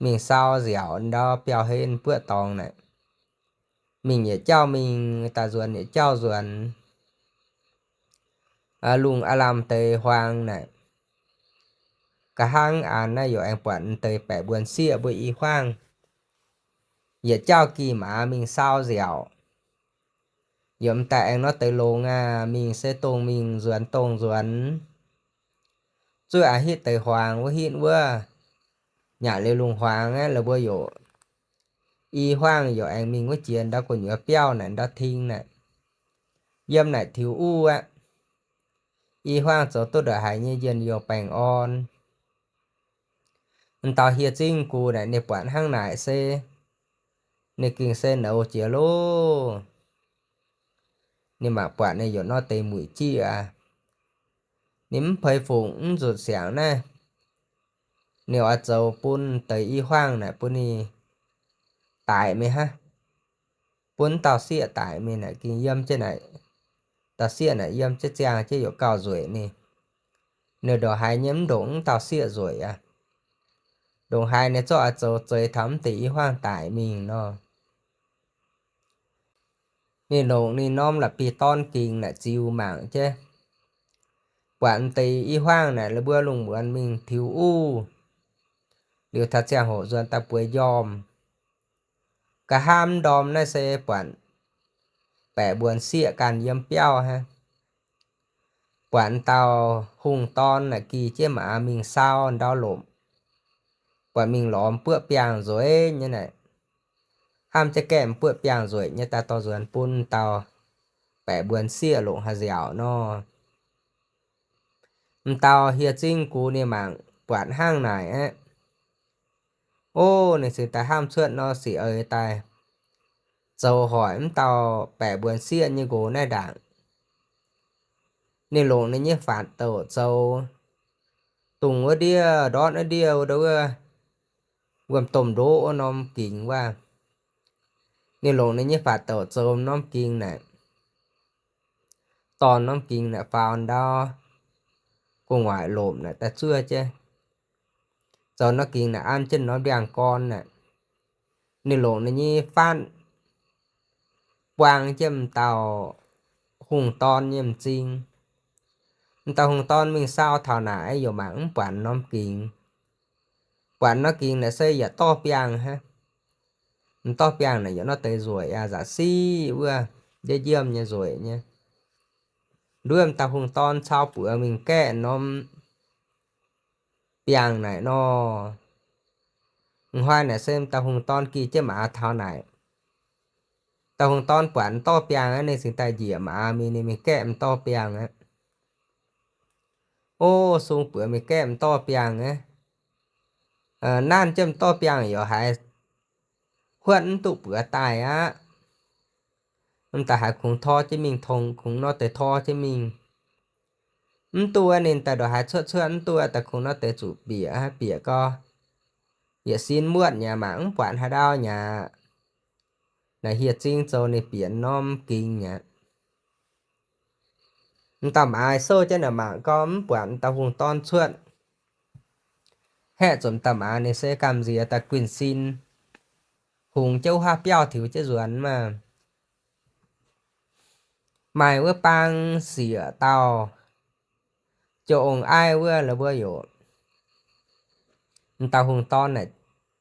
mingh sau nziaauc ndau biauv-hlen buoqv dorngx naaic. Mingh yietc jauv mingh daaih nzuonx yietc jauv nzuonx. Lungh aav lamh deix huaang naaic, nqa'haav a'hneiv naaiv yaac aengx buatc m'deix baeqc mbuonx sieqv mbuo i hmuangv yietc jauv gih maaz mingh sau nziaauc. Yaac m'daaih aengx nor deix longx aqv, mingh se dongh mingh nzuonx dongh nzuonx. Zuov a'hneiv hitv deix huaang wuov hitv wuov, nyanc liuz lungh huaang aqv, la'buo yaac i hmuangv yaac aengx mingh wuov jiex ndau gu'nyuoz biauv naaic ndau ting naaic, yiem naaic tiux uv aqv. I hmuangv zoux duqv ndongc haaix nyei njien-youh baengh orn. M'dauh hieh zingv gux naaic ninh buatc hnangv naaic se ninh gengh se nouz jiex loh. Ninh mangc buatc ninh yaac nor deix muic jieqv aqv. Ninh mv peix fungc mv nzunc siangx naaiv, ninh oix zoux bun deix i hmuangv naaic bun ninh daic mingh hnangv. Bun dauh sieqv daic mingh naaic gengh yiem jienv naaic, dauh sieqv naaic yiem jienv ziangh jienv yaac gauh nzueic ninh. Ninh ndongc haaix nyei mv ndongc wuov dauh sieqv nzueic aqv. Ndongc haaix ninh zorqv oix zoux zeix taux mv deix i hmuangv daic mingh nor. Ninh longc ninh norm la'bieiv-dorn gingx naaic ziux mangc jienv, buatc m'deix i hmuangv naaic la'buo lungh muonz mingh tiux uv, liuz taux ziangh hoc nzuonx daaih bueix njormh. Nqa'haav ndorm naaiv se buatc baeqc mbuonx sieqv ganh yiem biauv hnangv. Buatc dauh hungh dorn naaic gih jienv maaz mingh sau ndau lomc, buatc mingh lorz buoqv biangh nzueic nyei naaic, hnamv jienv gaeqv buoqv biangh nzueic nyei daaih dorh nzuonx bun dauh baeqc mbuonx sieqv longc haaix nziaauc nor. M'dauh hieh zingv gux ninh mangc buatc hnangv naaic aqv. Ov, ninh cingx daaih hnamv cuotv nor sic eix daaih zoux hoic mv dauh baeqc mbuonx sieqv nyei nqox naaiv ndaangc. Ninh longc ninh nyei faatv douc zoux, dungz wuov ndiev ndortv wuov ndiev wuov, wuom-domh ndoqv wuov norm gingx wuov. Ninh longc ninh nyei faatv douc zoux norm gingx naaic, dorh norm gingx naaic faaux ndau gu'nguaaic lomc naaic daaih zuov jienv. Zoux norm gingx naaic an jienv norm ndiangx-gorn naaic. Ninh longc ninh nyei faatv buang jienv m'dauh hungh dorn nyei m'zing. M'dauh hungh dorn mingh sau taux naaic yaac mangc mv buatc norm gingx. Buatc norm gingx naaic se yaac dorh biangh hnangv. M'dorh biangh naaic yaac nor deix nzueic aqv, nzac siv wuov, njiemv njiemv nyei nzueic nyei. Nduov m'dauh hungh dorn cau buoz mingh gaeqv norm biangh naaic nor. M'hnoi naaic se m'dauh hungh dorn gih jienv maaz taux naaic. Dauh hungh dorn buatc m'dorh biangh aqv, ninh cingx daaih njiec maaz mingh, ninh mingh gaeqv m'dorh biangh aqv. Ov, sung buoz mingh gaeqv m'dorh biangh aqv. Nanv jienv m'dorh biangh yaac haiz huotv mv duqv buoz daaih aqv. M'daaih haiz kungx tor jienv mingh, tongx kungx nor deix tor jienv mingh. Mv duqv aqv, ninh daaih ndongc haaix cuotv cuotv mv duqv aqv, daaih kungx nor deix zuqc bieqc aqv, bieqc gau, yietc sin muotv nyei, mangc mv buatc haaix ndau nyei aqv. Naaic hieh zingv zoux ninh bieqc norm gingx nyei aqv. M'dauh maaz souv jienv naaic mangc gau mv buatc m'dauh hungh dorn cuotv. Haeqv zuqc m'dauh maaz ninh se gamh nziex daaih guinh sin, hungx jienv wuov haav biauv tiux jienv nzuonx maah. Maaih wuov bang sieqv dauh, jouh ong-aiv wuov la'buo yoc. M'dauh hungh dorn naaic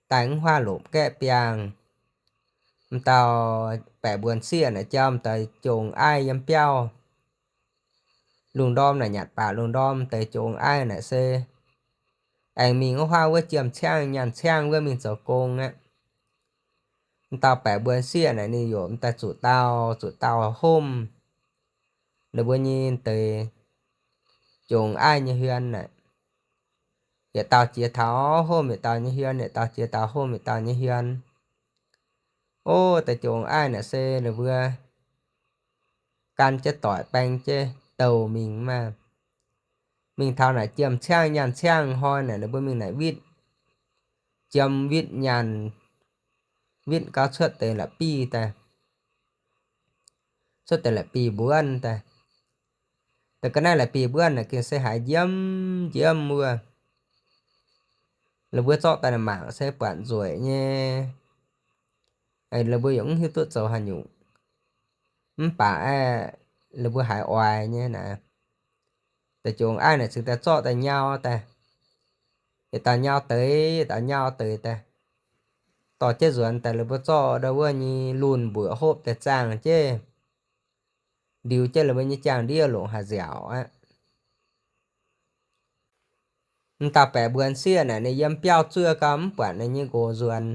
daaih wuov haav lopc gaeqv biangh. M'dauh baeqc mbuonx sieqv naaic jauv m'daaih jouh ong-aiv yiem biauv. Lungh ndorm naaic nyanc baac lungh ndorm deix jouh ong-aiv naaic se aengx mingh wuov haav wuov jiem ciangv nyaanh ciangv wuov mingh zoux gong aqv. M'dauh baeqc mbuonx sieqv naaic ninh yoc m'daaih zuqc dauh zuqc dauh homv. ninh mbuo nyei deix jongx aiv nyei hmien naaic, yietc dauh jiex taux homh yietc dauh nyei hmien, yietc dauh jiex taux homh yietc dauh nyei hmien. Ov, deix jongx aiv naaic se ninh mbuo gan jienv doic baeng jienv douh mingh maah. Mingh taux naaic jiem ciangv nyaanh ciangv hnoi naaic, ninh mbuo mingh naaic witv jiem witv nyaanh, witv gauh cuotv deix la'bieiv daaih, cuotv deix la'bieiv mbuonv daaih. Da'ga'naaiv la'bieiv mbuonv naaic gengh se haiz njiemv njiemv wuov. Ninh mbuo zorqv daaih mangc se buatc nzueic nyei, ninh mbuo yaac mv hiuv duqv zoux haaix nyungc. Mv baac aeqv, ninh mbuo haiz oix nyei naaic, deix jongx aiv naaic cingx daaih zorqv daaih nyau daaih, yietc dauh nyau deix, yietc dauh nyau deix daaih, dorh jienv nzuonx daaih, ninh mbuo zorqv ndau wuov nyei lunh mbuoqc hopv daaih zaangh jienv, ndiux jienv ninh mbuo nyei jaang-ndiev longc haaix nziaauc aqv. M'dauh baeqc mbuonx sieqv naaic ninh yiem biauv zuov gau mv buatc ninh nyei nqox nzuonx.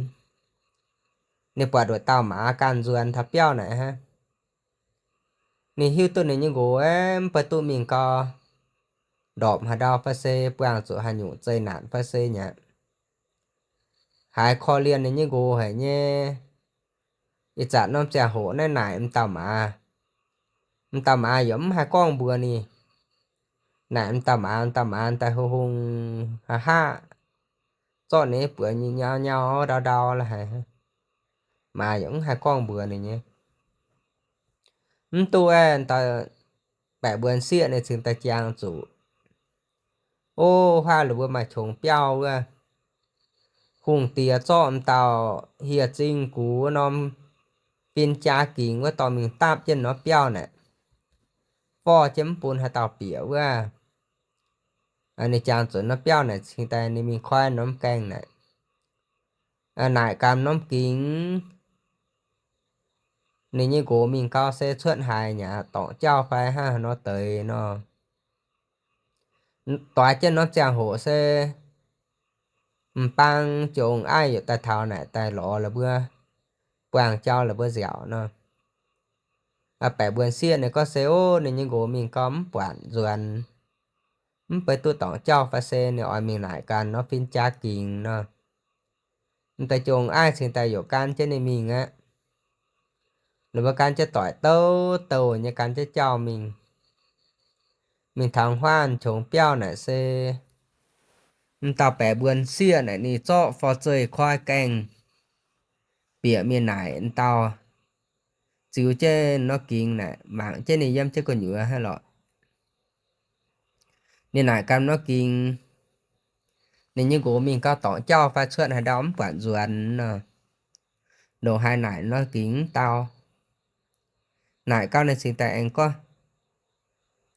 Ninh buatc wuov dauh maaz ganh nzuonx taux biauv naaic hnangv. Ninh hiuv duqv ninh nyei nqox aeqv, mv baac duqv mingh gau ndorpc haaix ndau fai se buangh zuqc haaix nyungc zeqc naanc fai se nyaqc, haiz korv-lienh ninh nyei nqox haic nyei. Ih zanc norm ziangh hoc naaiv naaic m'dauh maaz, m'dauh maaz yaac mv haih gorngv mbuox ninh. Naaic m'dauh maaz, m'dauh maaz daaih hungh hungh haav haav, zorqv ninh buoz nyei nyau nyau ndau ndau la'haic, maaz yaac mv haih gorngv mbuox ninh nyei. Mv duqv aeqv, m'dauh baeqc mbuonx sieqv ninh cingx daaih jangx zuqc, ov, huaav ninh mbuo maaih qongx biauv wuov, hungh diex zorqv m'dauh hieh zingh gux norm fin-jaa gingx wuov dorh mingh dapv jienv norm biauv naaic, forv jienv mv bun haaix dauh bieqc wuov. Ninh jangx zuqc norm biauv naaic cingx daaih ninh mingh koi norm gaengh naaic, naaic ganh norm gingx. Ninh nyei nqox mingh gau se cuotv haaix nyaqc dorngc jauv fai hnangv haaix nor deix nor. Doix jienv norm ziangh hoc se m'bang jongx aiv yietc daaih taux naaic daaih lorz la'buo, buangh jauv la'buo nziaauc nor. Baeqc mbuonx sieqv ninh gorngv se, ov, ninh nyei nqox mingh gau mv buatc nzuonx, mv baac duqv dorngc jauv fai se ninh oix mingh naaic ganh norm fin-jaa gingx nor. M'daaih jongx aiv cingx daaih youc gan jienv ninh mingh aqv. Ninh mbuo gan jienv doic douh douh nyei gan jienv jauv mingh. Mingh taux huaav qongx biauv naaic se m'dauh baeqc mbuonx sieqv naaic ninh zorqv for zeih koi gaengh bieqc mingh naaic m'dauh ziux jienv norm gingx naaic, mangc jienv ninh yiem jienv gu'nyuoz hnangv lorqc. Ninh naaic ganh norm gingx, ninh nyei nqox mingh gau dorngc jauv fai cuotv haaix ndau mv buatc nzuonx nor, ndongc haaix naaic norm gingx mv dau. Naaic gau ninh cingx daaih aengx gorngv,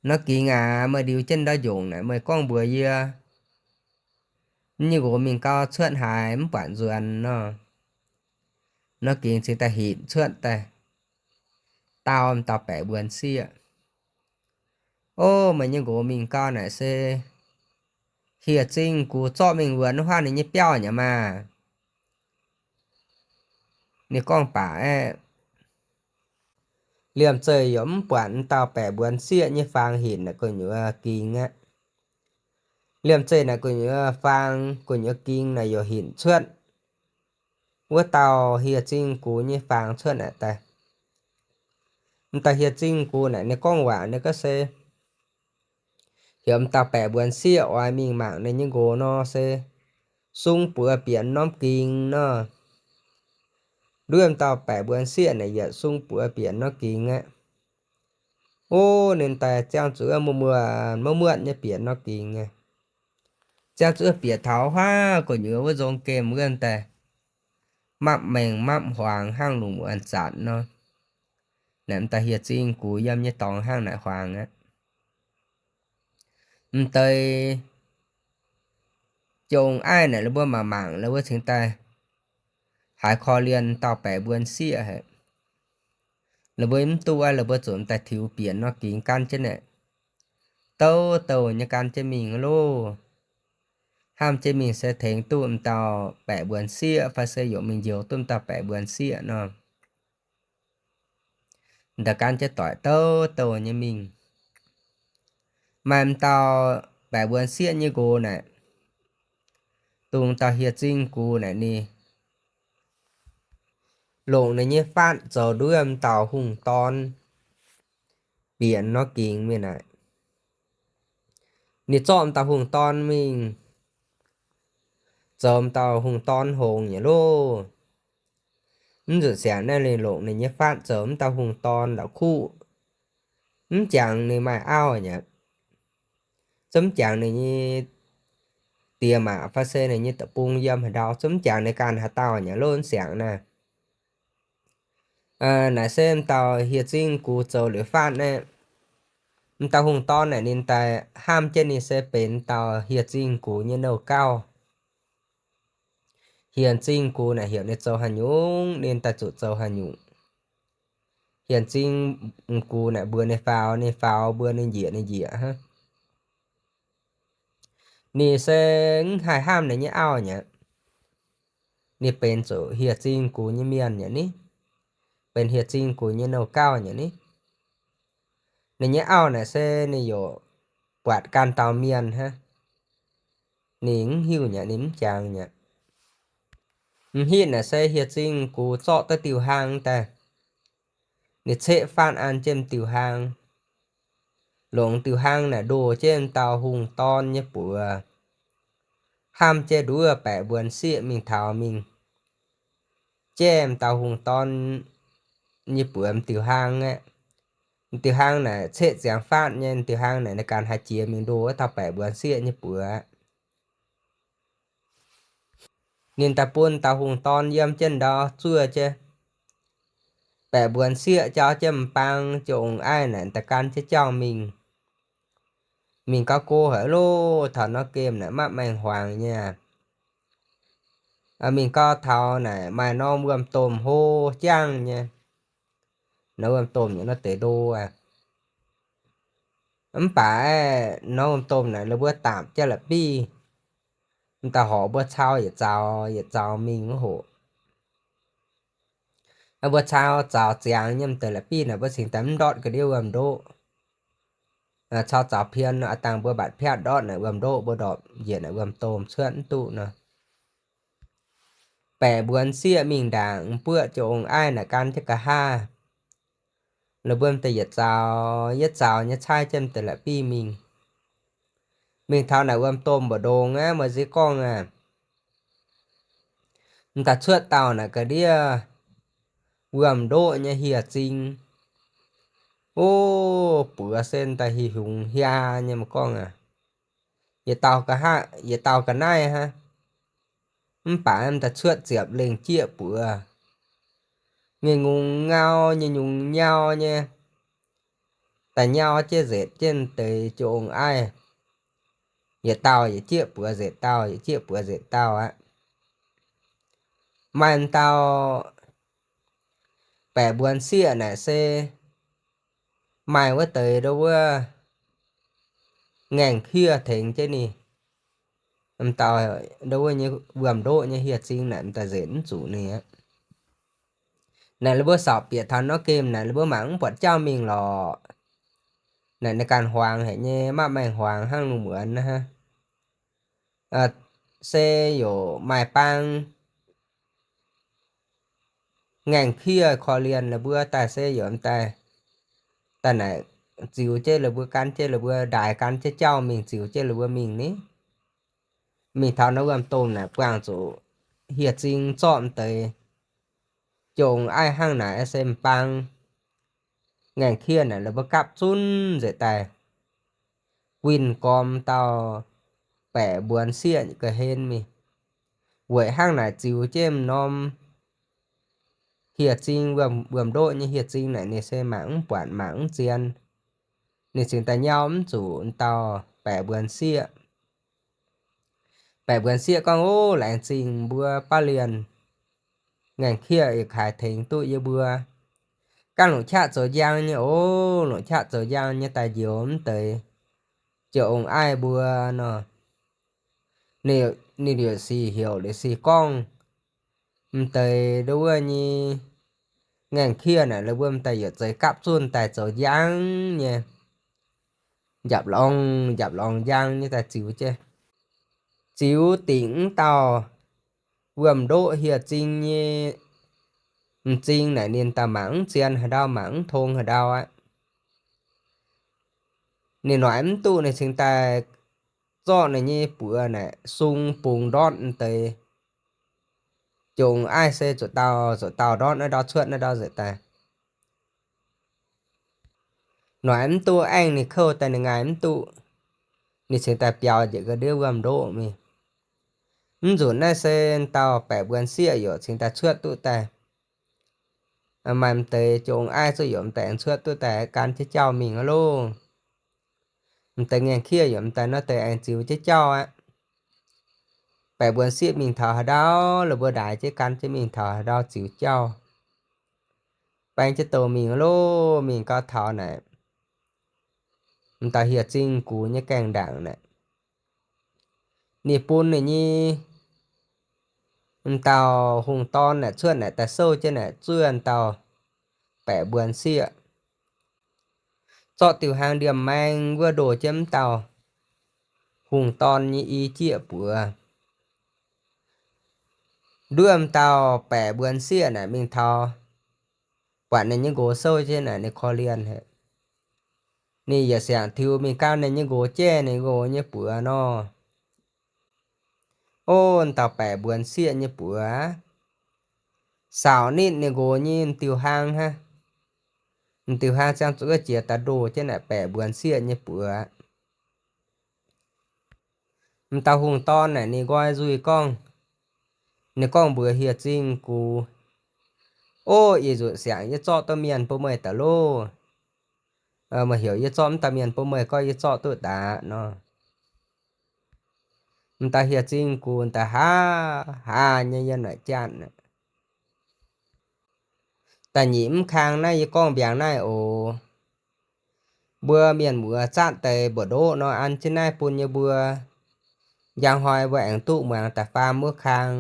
norm gingx aac, meih ndiux jienv ndau njongc naaic meih gorngv mbuox yie, yie nyei nqox mingh gau cuotv haaix mv buatc nzuonx nor. Norm gingx cingx daaih hinc cuotv daaih dau m'dauh baeqc mbuonx sieqv, ov, meih nyei nqox mingh gau naaic se hieh zingh gux zorqv mingh wuonx huaav ninh nyei biauv nyei maah. Ninh gorngv baac aeqv, liemh zeih yaac mv buatc m'dauh baeqc mbuonx sieqv nyei faang hinc naaic gu'nyuoz gingx aqv. Liemh zeih naaic gu'nyuoz faang, gu'nyuoz gingx naaic yaac hinc cuotv wuov dauh hieh zingh gux nyei faang cuotv naaic daaih. M'dauh hieh zingh gux naaic ninh gorngv waac ninh gorngv se, heuc m'dauh baeqc mbuonx sieqv oix mingh mangc ninh nyei nqox nor se sung buoz bieqc norm gingx nor. Nduov m'dauh baeqc mbuonx sieqv naaic yietc sung buoz bieqc norm gingx aqv. Ov, ninh daaih ziangh zuqc muoz-muotv nyei bieqc norm gingx aqv. Ziangh zuqc bieqc taux huaav gu'nyuoz wuov nzong gemh wuov daaih, mapv maengh mapv huaangx hnangv lungh muonz zanc nor. Naaic m'daaih hieh zingh gux yiem nyei dorngx hnangv naaic huaangx aqv. M'deix jong aiv naaic la'buo mangc mangc la'buo cingx daaih haiz korv-lienh dauh baeqc mbuonx sieqv haic. La'buo mv duqv wuov, la'buo zuqc m'daaih tiux bieqc nor gingx gan jienv naaic, douh douh nyei gan jienv mingh loh. Hnamv jienv mingh se tengx duqv m'dauh baeqc mbuonx sieqv fai se yaac mingh njoux duqv m'dauh baeqc mbuonx sieqv nor. M'daaih gan jienv doic douh douh nyei mingh. Maaih m'dauh baeqc mbuonx sieqv nyei nqox naaic, dongh dauh hieh zingh gux naaic ninh longc ninh nyei faatv zoux nduov m'dauh hungh dorn bieqc nor gingx mingh naaic. Ninh zorqv m'dauh hungh dorn mingh zoux m'dauh hungh dorn hngongx nyei loh. Mv nzunc siangx naaiv ninh longc ninh nyei faatv zoux m'dauh hungh dorn la'kuqv, mv jangx ninh maaih auv nyei. Zungv mv jangx ninh nyei diex maac fai se ninh nyei deic-bung yiem haaix ndau, zungv mv jangx ninh ganh haaix dauh nyei loh. Mv siangx naaiv naaic se m'dauh hieh zingh gux zoux liuz faatv naaiv, m'dauh hungh dorn naaic ninh daaih hnamv jienv ninh se benx dauh hieh zingh gux nyei nouh gauh. Hieh zingh gux naaic heuc ninh zoux haaix nyungc ninh daaih zuqc zoux haaix nyungc. Hieh zingh gux naaic mbuox ninh faaux ninh faaux, mbuox ninh njiec ninh njiec hnangv. Ninh se mv haih hnamv ninh nyei auv nyei. Ninh benx zuqc hieh zingh gux nyei mienh nyei ni, benx hieh zingh gux nyei nouh gauh nyei ni. Ninh nyei auv naaic se ninh yaac buatc ganh dauh mienh hnangv. Ninh mv hiuv nyei, ninh mv jangx nyei. M'hitv naaic se hieh zingh gux zorqv duqv diuh hlaang daaih, ninh ceqv faatv an jienv diuh hlaang, longc diuh hlaang naaic ndoh jienv dauh hungh dorn nyei buoz, hnamv jienv nduov baeqc mbuonx sieqv mingh taux mingh jaiv m'dauh hungh dorn nyei buoz m'diuh hlaang aqv. M'diuh hlaang naaic ceqv ziangx faatv nyei, m'diuh hlaang naaic ninh ganh haih jiex mingh ndoh wuov dauh baeqc mbuonx sieqv nyei buoz. Ninh daaih bun dauh hungh dorn yiem jienv ndau zuov jienv. Baeqc mbuonx sieqv jauv jienv m'bang, jong-ong aiv naaic daaih gan jienv jauv mingh. Mingh gauh go haic loh, taux norm gemh naaic maiv maengh huaangx nyei. Mingh gauh taux naaic maaih norm wuom-domh hlo jangv nyei. Norm wuom-domh nyei nor deix ndo aqv. Mv baac aeqv, norm wuom-domh naaic ninh mbuo daapc jienv la'bieiv, m'daaih horpc mbuo cau yietc zaux yietc zaux mingh wuov hoc. Mbuo cau zaux ziangx nyei m'deix la'bieiv naaic mbuo cingx daaih mv ndortv ga'ndiev wuom-ndoqv. Cau zaux pien nor, a'dangh mbuo mbatc piatv ndortv naaic wuom-ndoqv, mbuo ndorpc njiec naaic wuom-domh cuotv mv duqv nor. Baeqc mbuonx sieqv mingh ndaangc, m'buoqv jong-ong aiv naaic gan jienv nqa'haav. La'buom deix yietc zaux yietc zaux nyei caaiv jienv m'deix la'bieiv mingh. Mingh taux naaic wuom-domh mbu'ndongx aqv, meih nziex gorngv aqv. M'daaih cuotv dauh naaic ga'ndiev wuom-ndoqv nyei hieh zing. O, buoz se m'daaih hih hungx hiaa nyei, meih gorngv aqv. Yietc dauh ga'haav, yietc dauh ga'naaiv hnangv. Mv baac m'daaih cuotv ziepc lengh jieqv buoz. Mingh ngungx nyau nyei, nyungc nyau nyei. Daaih nyau jienv nzetc jienv deix jong-ong aiv. Yietc dauh yietc jieqv buoz nzetc dauh, yietc jieqv buoz nzetc dauh aqv. Maaih m'dauh baeqc mbuonx sieqv naaic se maaih wuov deix ndo wuov ngaengc kiev tengx jienv ninh. M'dauh ndo wuov nyei wuom-ndoqv nyei hieh zing naaic m'daaih nzetc mv zuqc ninh aqv. Naaic ninh mbuo sorpc bieqc taux norm gemh naaic ninh mbuo mangc mv buatc jauv mingh lorqc. Naaic ninh ganh huaangx haic nyei, maiv maengh huaangx hnangv lungh muonz hnangv. Se yaac maaih bang ngaengc kiev korv-lienh la'buo daaih se yaac m'daaih, daaih naaic ziux jienv la'buo, gan jienv la'buo, ndaix gan jienv jauv mingh ziux jienv la'buo mingh ni. Mingh taux naaiv wuom-domh naaic buangh zuqc hieh zing zorqv m'deix jong-ong aiv hnangv naaic se m'bang ngaengc kiev naaic la'buo gapv zunv nzengc daaih, guinh gorm dauh baeqc mbuonx sieqv ga'hlen mingh. Weic hnangv naaic ziux jienv m'norm hieh zing, wuom-ndoqv nyei hieh zing naaic ninh se mangc mv buatc mangc mv zien. Ninh cingx daaih nyau mv zuqc dauh baeqc mbuonx sieqv. Baeqc mbuonx sieqv gorngv, Ov, laengz zingh mbuo baav lienh ngaengc kiev yietc kaaix tengx duqv yie mbuo. Ganh longc qaqv zoux njang nyei, ov, longc qaqv zoux njang nyei daaih njoux m'deix jong-ong aiv mbuo nor. Ninh liuz sic heuc liuz sic gorngv, m'deix ndo wuov nyei ngaengc kiev naaic la'buo m'daaih yietc zeix gapv zunv daaih zoux njang nyei. njapc lorngx njapc lorngx njang nyei daaih ziux jienv. Ziux dingc mv dauh wuom-ndoqv hieh zing nyei m'zing naaic, ninh daaih mangc mv zien haaix ndau, mangc mv tong haaix ndau aqv. Ninh noic mv duqv, ninh cingx daaih zorqv ninh nyei buoz naaic sung bungx ndortv deix. Jomc aiv se zuqc dauh zuqc dauh ndortv naaiv ndau cuotv naaiv ndau nzueic daaih. Noic mv duqv, aengx ninh kouv daaih ninh ngaih mv duqv, ninh cingx daaih biaux njiec ga'ndiev wuom-ndoqv mingh. Mv nzunc naaiv se dauh baeqc mbuonx sieqv yaac cingx daaih cuotv duqv daaih. Maaih m'deix jomc aiv zuqc yaac m'daaih aengx cuotv duqv daaih gan jienv jauv mingh aqv loh. M'deix ngaengc kiev yaac m'daaih nor deix aengx ziux jienv jauv aqv. Baeqc mbuonx sieqv mingh taux haaix ndau, la'buo ndaix jienv gan jienv mingh taux haaix ndau ziux jauv. Baeng jienv douh mingh loh, mingh gau taux naaic, m'dauh hieh zingh gux nyei gaengh ndaangc naaic, ninh bun ninh nyei m'dauh hungh dorn naaic cuotv naaic daaih souv jienv naaic zuov m'dauh baeqc mbuonx sieqv, zorqv diuh hlaang ndiemh maeng wuov ndoh jienv m'dauh hungh dorn nyei i jieqv buoz. Nduov m'dauh baeqc mbuonx sieqv naaic mingh taux, buatc ninh nyei nqox souv jienv naaic ninh korv-lienh haic. Ninh yietc siangx tiux mingh gan ninh nyei nqox jaiv ninh nqox nyei buoz nor. O, m'dauh baeqc mbuonx sieqv nyei buoz saauc nitv ninh nqox nyei m'diuh hlaang hnangv. M'diuh hlaang ziangh zuqc jiex daaih ndoh jienv naaic baeqc mbuonx sieqv nyei buoz. M'dauh hungh dorn naaic ninh nqoi nzuih gorngv, ninh gorngv mbuox hieh zingh gux, O, ih nzunc siangx yie zorqv duqv mienh bun meih daaih loh. Meih heuc yie zorqv m'dauh mienh bun meih gorngv yie zorqv duqv daaih nor. M'dauh hieh zingh gux daaih haa, haa nyei yiem naaic janx. Da'nyeic mv kang naaiv yie gorngv mbiaangx naaiv oc. Mbuo mienh muoz zatv deix mbu'ndoqv nor an jienv naaiv bun nyei mbuo. Njang hnoi mbuo aengx duqv muangx da'faam wuov kang.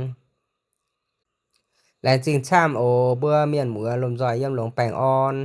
Laengz zingh camv oc. Mbuo mienh muoz lomh nzoih yiem longx baengh orn.